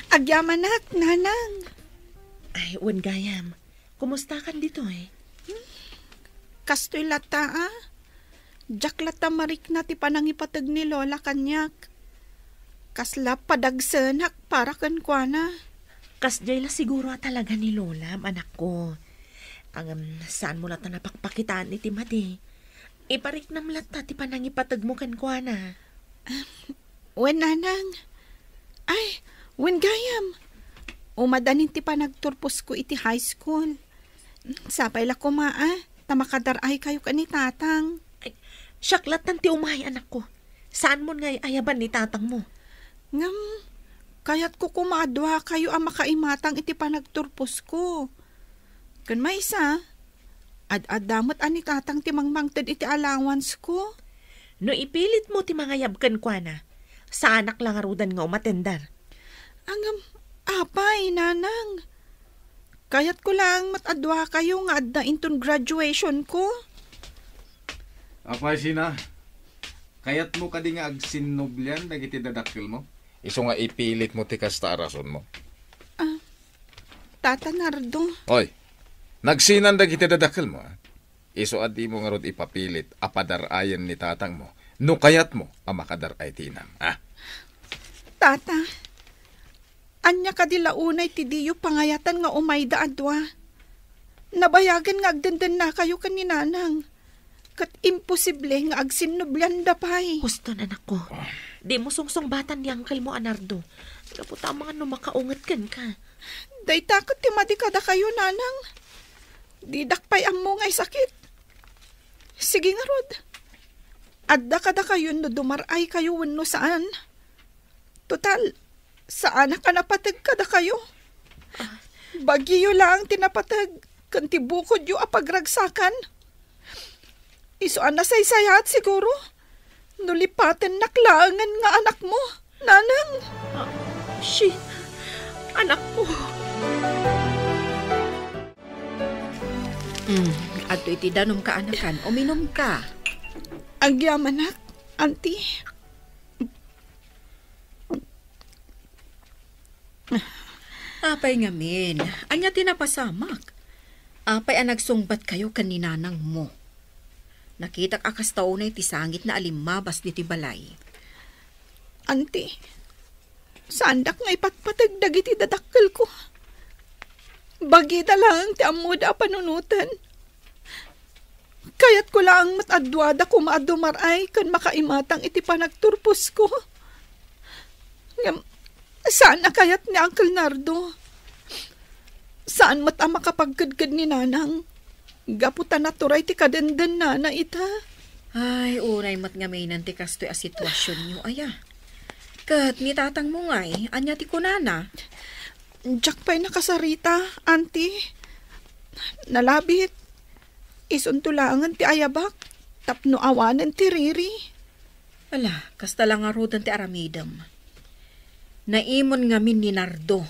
Agyamanak, Nanang. Ay, wen gayam. Kumustakan ditoy? Kastoy latta a. Diak latta marikna ti panangipateg ni Lola kaniak. Kasla padagsenak para kenkuana. Kasdiay la siguro a talaga ni Lolam, anakko. Ngem, saanmo latta a pakpakitaan iti madi. Ipariknam latta ti panangipategmo kenkuana. Wen, Nanang. Ay, wen gayam. Umadanin ti panagturposko iti high school. Sapay la koma a, ta makadar-aykayo ken ni Tatang. Ay, siak lattan ti umay, anakko. Saanmon nga ay-ayaban ni tatangmo? Ngem, kayatko koma a duakayo a makaimatang iti panagturposko. Ken maysa, ad-adda met a ni Tatang ti mangmangted iti allowance-ko. No ipilitmo ti mangayab kenkuana, saanak la ngaruden nga umatender. Ngem, apay, Nanang? Kayatko laeng met a duakayo nga adda inton graduation-ko. Apay, Sheena, kayatmo kadi nga agsinnublian dagiti dadakkelmo? Isu nga ipilitmo ti kasta a rasonmo? Ah, Tata Nardo. Oy, nagsinan dagiti dadakkelmo, a? Isu a dimo ngarud ipapilit a padar-ayen ni tatangmo no kayatmo a makadar-ay ti inam, a? Tata, ania kadi la unay ti diyo pangayatan nga umayda a dua? Nabayagen nga agdendennakayo ken ni Nanang. Ket imposible nga agsinnublianda pay. Huston, anakko. Dimo sungsungbatan ni uncle-mo a Nardo. Gapu ta amangan no makaunget kenka. Dayta ket ti madi kadakayo, Nanang. Didak pay ammo nga isakit. Sige ngarud. Adda kadakayo no dumar-aykayo wenno saan. Total, saanak a napateg kadakayo. Bagyo laeng ti napateg ken ti bukodyo a pagragsakan. Isu a nasaysayaat siguro no lipatennak laengen nga anakmo, Nanang. Ah, Sheena, anakko. Mm, adtoy ti danumka, anakan. Uminumka. Agyamanak, Auntie. Apay ngamin, ania ti napasamak? Apay a nagsungbatkayo ken ni nanangmo? Nakitak a kasta unay ti sangitna a limmabas ditoy balay. Auntie, saandak nga ipatpateg dagiti dadakkelko. Bagida laeng ti ammoda a panunoten. Kayatko laeng met a duada koma a dumar-ay ken makaimatang iti panagturposko. Ngem, saan a kayat ni Uncle Nardo. Saan met a makapagkedked ni Nanang. Gapu ta naturay ti kadendennana ita. Ay, unay met ngamin ti kastoy a situasionyo, aya. Ket ni tatangmo ngay, ania ti kunana? Diak pay nakasarita, Auntie. Nalabit. Isunto laengen ti ayabak tapno awanen ti riri. Ala, kasta la ngaruden ti aramidem. Naimon ngamin ni Nardo.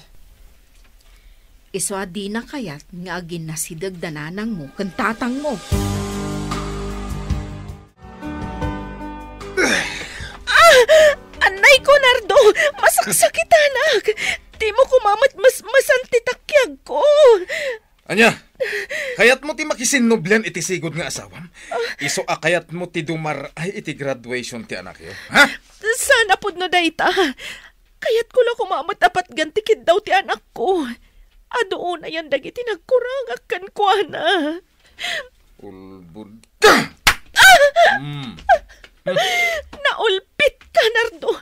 Isu a dina kayat nga aginnasideg da nanangmo ken tatangmo. Ah! Annay ko, Nardo! Masaksakitanak! Dimo koma met masmasan ti takiagko! Ania? Kayatmo ti makisinnublian iti sigud nga asawam? Isu a kayatmo ti dumar-ay iti graduation ti anakyo, ha? Saan a pudno dayta. Kayatko la koma met a patgan ti kiddaw ti anakko. Adu unayen dagiti nagkurangak kenkuana. Ulbod ka! Mm. Naulpitka, Nardo.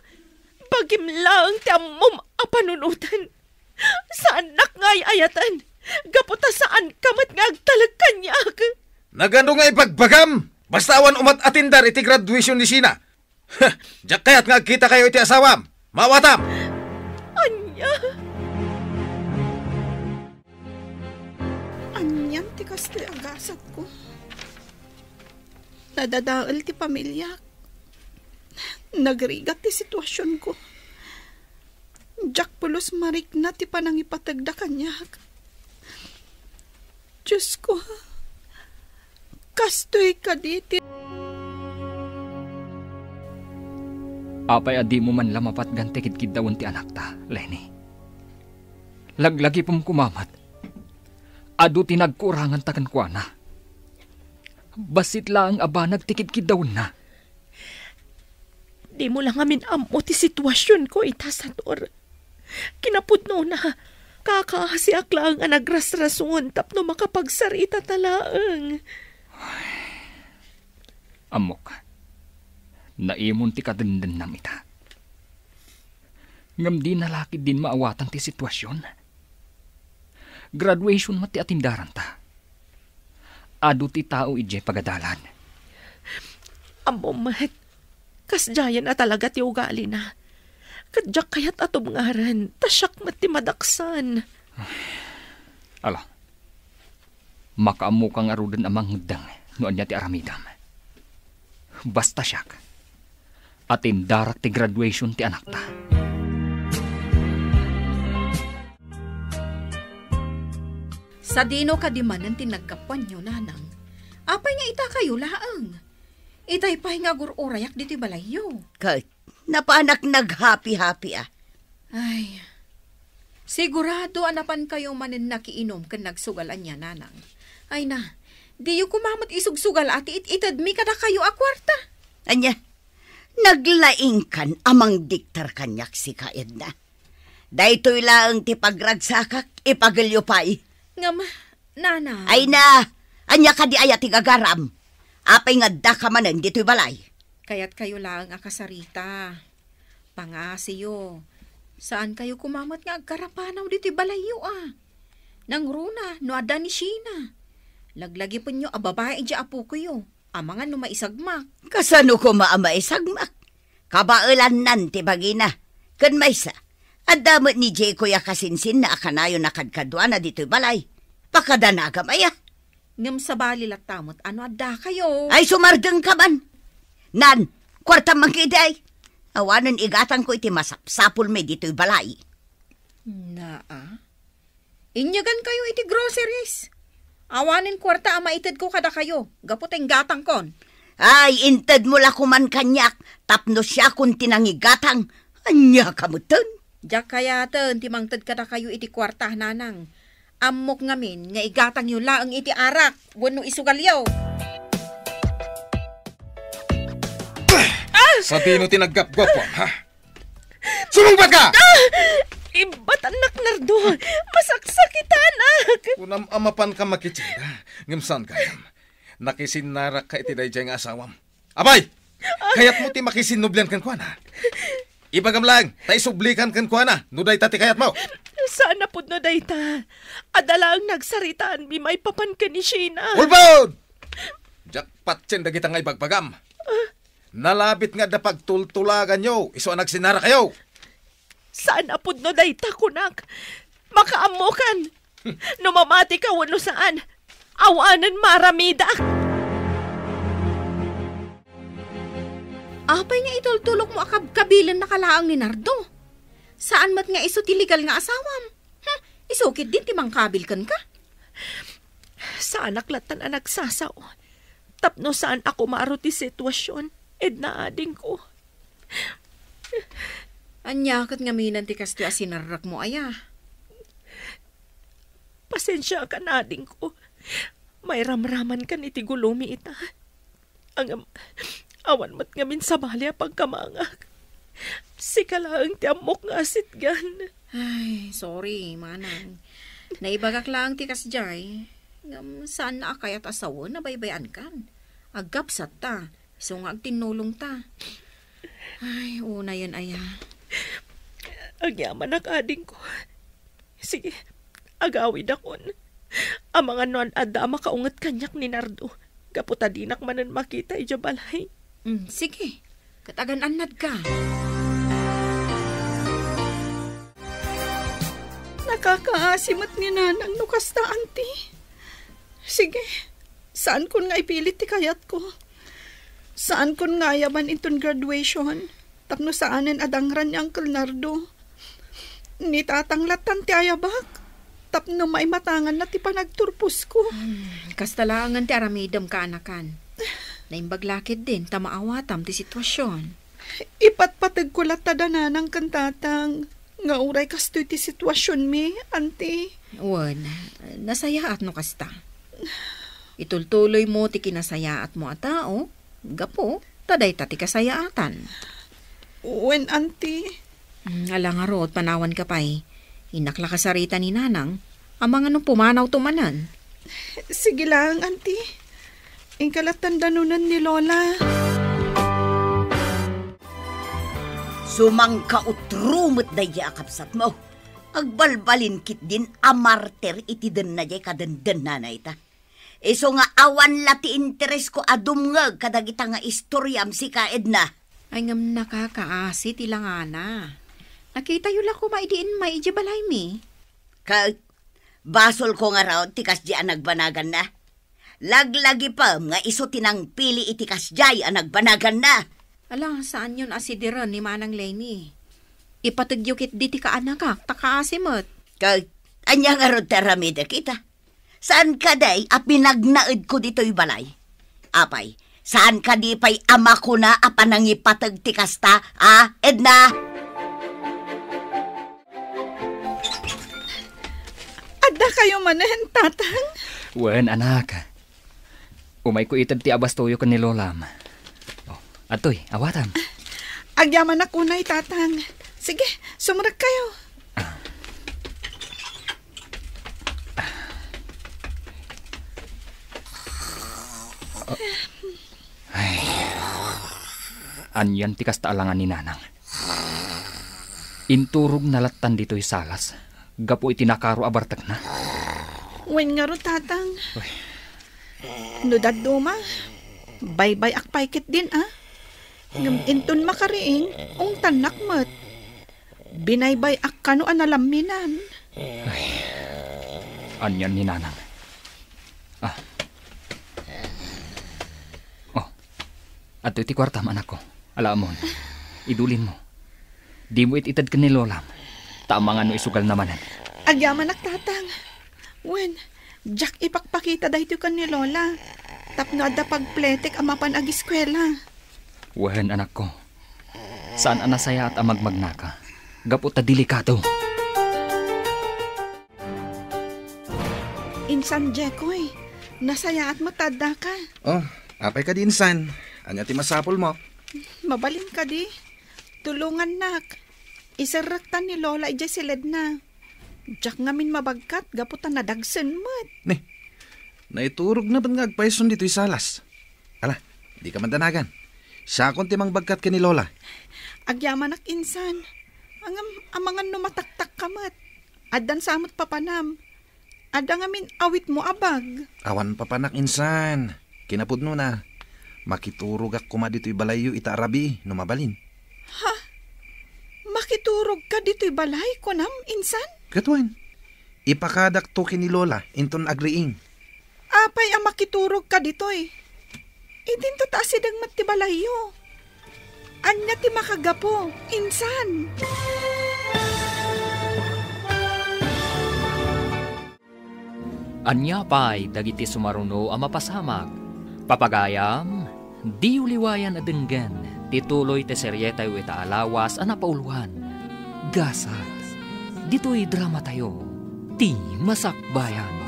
Bagim laeng ti ammom a panunoten. Saannak nga ay-ayaten. Gapu ta saanka met nga agtalek kaniak. Nagano nga ibagbagam? Basta awan umat-atindar iti graduation ni Sheena. Diak kayat nga agkitakayo iti asawam. Maawatam! Ania? Anian ti kastoy a gasatko? Nadadael ti pamiliak. Nagrigat ti situasionko. Diak pulos marikna ti panangipategda kaniak. Diosko, kastoy kadi ti... Apay a dimo man la mapatgan ti kidkiddawen ti anakta, Leni? Laglagipem koma met. Adu ti nagkuuranganta kenkuana. Bassit laeng a banag ti kidkiddawenna. Dimo la ngamin ammo ti situasionko ita, Sator. Kinapudnona, kakaasiak laeng a nagrasrason tapno makapagsarita ta laeng. Ammok, naimon ti kadendennam ita. Ngem dina la ketdin maawatan ti situasion. Graduation met ti atindaranta. Adu ti tao idiay pagadalan. Ammom met, kasdiayen a talaga ti ugalina. Ket diak kayat a tubngaran, ta siak met ti madaksan. Ala, makaammoka ngaruden a mangeddeng no ania ti aramidem. Basta siak, atindarak ti graduation ti anakta. Sadino kadi manen ti naggapuanyo, Nanang? Apay nga itakayo laeng? Itay pay nga agur-urayak ditoy balayyo. Ket napanak naghapi-hapi a. Ay, sigurado a napankayo manen nakiinom ken nagsugal ania, Nanang. Ay na, diyo koma met isugsugal a ti it-itedmi kadakayo a kuarta. Ania, naglaingkan a mangdiktar kaniak sika, Edna. Daytoy laeng ti pagragsakak, ipagelyo pay. Ngem, Nanang. Ay na, ania kadi aya ti gagaram? Apay nga addaka manen ditoy balay? Kayatkayo laeng a kasarita. Pangngasiyo. Saankayo koma met nga agkarapanaw ditoy balayyo a. Nangruna no adda ni Sheena. Laglagipenyo a babai idiay apokoyo. Amangan no maisagmak. Kasano koma a maisagmak? Kabaelannan ti bagina. Ken maysa, adda met ni Jaycoy a kasinsinna a kanayon a kadkaduana ditoy balay. Pakadanagam aya. Ngem sabali latta met a no addakayo. Ay, sumardengka man. Nan, kuartam man ketdi. Awanen igatangko iti masapsapulmi ditoy balay. Naa. Inyagankayo iti groceries. Awanen kuarta a maitedko kadakayo, gapu ta inggatangkon. Ay, intedmo la koman kaniak, tapno siakon ti nangigatang. Ania ka metten? Diak kayaten ti mangted kadakayo iti kuarta, Nanang. Ammok ngamin nga igatangyo laeng iti arak wenno isugalyo. Sadino ti naggapgapam, ha? Sumungbat ka! Ah! Ibatannak, Nardo! Masaksakitanak! Kunam a mapanka makitsinda, ngem saan gayam. Nakisinnarakka iti daydiay nga asawam. Apay! Kayatmo ti makisinnublian kenkuana? Ibagam laeng, ta isublikan kenkuana no dayta ti kayatmo. Saan a pudno dayta. Adda laeng nagsaritaanmi maipapan ken ni Sheena. Ulbod! Diak patien dagita nga ibagbagam. Nalabit nga adda pagtultulaganyo isu a nagsinnarakayo. Saan a pudno dayta, kunak. Makaammokan. No mamatika wenno saan, awanen maaramidak. Apay nga itultulokmo a kabkabilennaka laeng ni Nardo? Saan met nga isu ti legal nga asawam? Hmm, isu ketdin ti mangkabil kenka? Saanak lattan a nagsasao. Tapno saan a kumaro ti situasion, Edna, adingko. Ania ket ngaminen ti kastoy a sinarrakmo aya? Pasensiakan, adingko. Mairamramankan iti gulomi ita. Ngem, awan met ngamin sabali a pagkamangak. Sika laeng ti ammok nga asitgan. Ay, sorry, manang. Naibagak laeng ti kasdiay. Ngem, saanna a kayat a sawen a baybay-ankan. Agkabsatta. Isu nga agtinnulongta. Ay, unayen aya. Agyamanak, adingko. Sige, agawidakon. Amangan no ad-adda a makaunget kaniak ni Nardo, gapu ta dinak manen makita idiay balay. Mm, sige. Ket agan-annadka. Nakakaasi met ni Nanang no kasta, Auntie. Sige, saankon nga ipilit ti kayatko. Saankon nga ayaban inton graduation. tapno saanen a dangran ni Uncle Nardo. Ni Tatang lattan ti ayabak tapno maimatanganna ti panagturposko. Hmm, kasta laengen ti aramidem, kaanakan. Naimbag la ketdin ta maawatam ti sitwasion. Ipatpategko latta da Nanang ken Tatang nga uray kastoy ti situasionmi, Auntie. Wen, nasayaat no kasta. Itultuloymo ti kinasayaatmo a tao, gapu ta dayta ti kasayaatan. Wen, Auntie. Hmm, ala ngarud, panawanka pay. Innak la kasarita ni Nanang, amangan no pumanawto manen. Sige lang, Auntie. Inka lattan danunen ni Lola. Sumangkautro met daydiay a kabsatmo. Agbalbalin ketdin a martir iti denna diay kadendennana ita. Isu nga awan la ti interesko a dumngeg kadagita nga istoriam sika, Edna. Ay, ngem nakakaasi ti langana. Nakitayo la koma idi immay idiay balaymi. Ket basolko ngarud ti kasdiay a nagbanaganna. Laglagipem nga isu ti nangpili iti kasdiay a nagbanaganna. Ala, saanyon a sideren ni Manang Lenny. Ipategyo ketdi ti kaanakak, ta kaasi met. Ket ania ngarud ti aramidek ita? Saan kadi a pinagnaedko ditoy balay? Apay, saan kadi pay a makuna a panangipateg ti kasta, a, Edna? Adda kayo manen, Tatang? Wen, anak. Umayko ited ti abastoyo ken ni Lolam. Oh, adtoy, awatam. Agyamanak unay, Tatang. Sige, sumrek kayo. Ah. Ay. Anian ti kasta a langan ni Nanang? Inturogna lattan ditoy salas gapu iti nakaro a bartekna. Wen ngarud, Tatang. Uy. No dadduma, baybay-ak pay ketdin, a. Ngem inton makariing, ungtannak met. Binaybay-ak kano a nalamminan. Ay. Anian ni Nanang? Ah. Oh. Adtoy ti kuartam, anakko. Ala ammon. Idulinmo. Dimo it-ited ken ni Lolam. Ta amangan no isugalna manen. Agyamanak, Tatang. Wen, diak ipakpakita daytoy ken ni Lola. Tapno adda pagpletek a mapan agiskuela. Wen, anakko. Saan a nasayaat a magmagnaka. Gapu ta delikado. Insan Jekoy, nasayaat met ta addaka. Oh, apay kadi insan? Ania ti masapulmo? Mabalin kadi? Tulongannak. Iserrektan ni Lola idiay siledna. Diak ngamin mabagkat gapu ta nadagsen met. Ni, naiturogna met nga agpayson ditoy salas. Ala, dika mandanagan. Siakon ti mangbagkat ken ni Lola. Agyamanak insan. Ngem amangan no mataktakka met. Addan sa met papanam. Adda ngamin awitmo a bag. Awan papanak insan. Kinapudnona, makiturogak koma ditoy balayyo ita a rabii no mabalin. Ha? Makiturogka ditoy balay, kunam, insan? Ket wen, ipakadakto ken ni Lola inton agriing. Apay a makiturogka ditoy? Idinto ta asideg met ti balayyo. Ania ti makagapu, insan? Ania pay dagiti sumaruno a mapasamak? Papagayam, diyo liwayan a denggen ti tuloy ti serietayo ita a lawas a napauloan, Gasat. Ditoy dramatayo, Ti Masakbayan.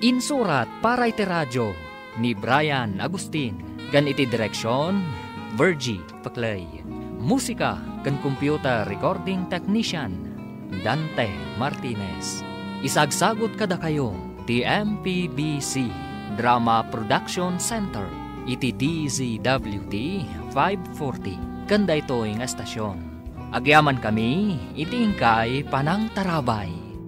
Insurat para iti radio ni Brian Agustin, ken iti direksion, Virgie Paclay. Musika ken computer recording technician, Dante Martinez. Isagsagut kadakayo ti M P B C Drama Production Center iti D Z W T five forty ken daytoy nga estasion. Agyamankami iti inkay panangtarabay.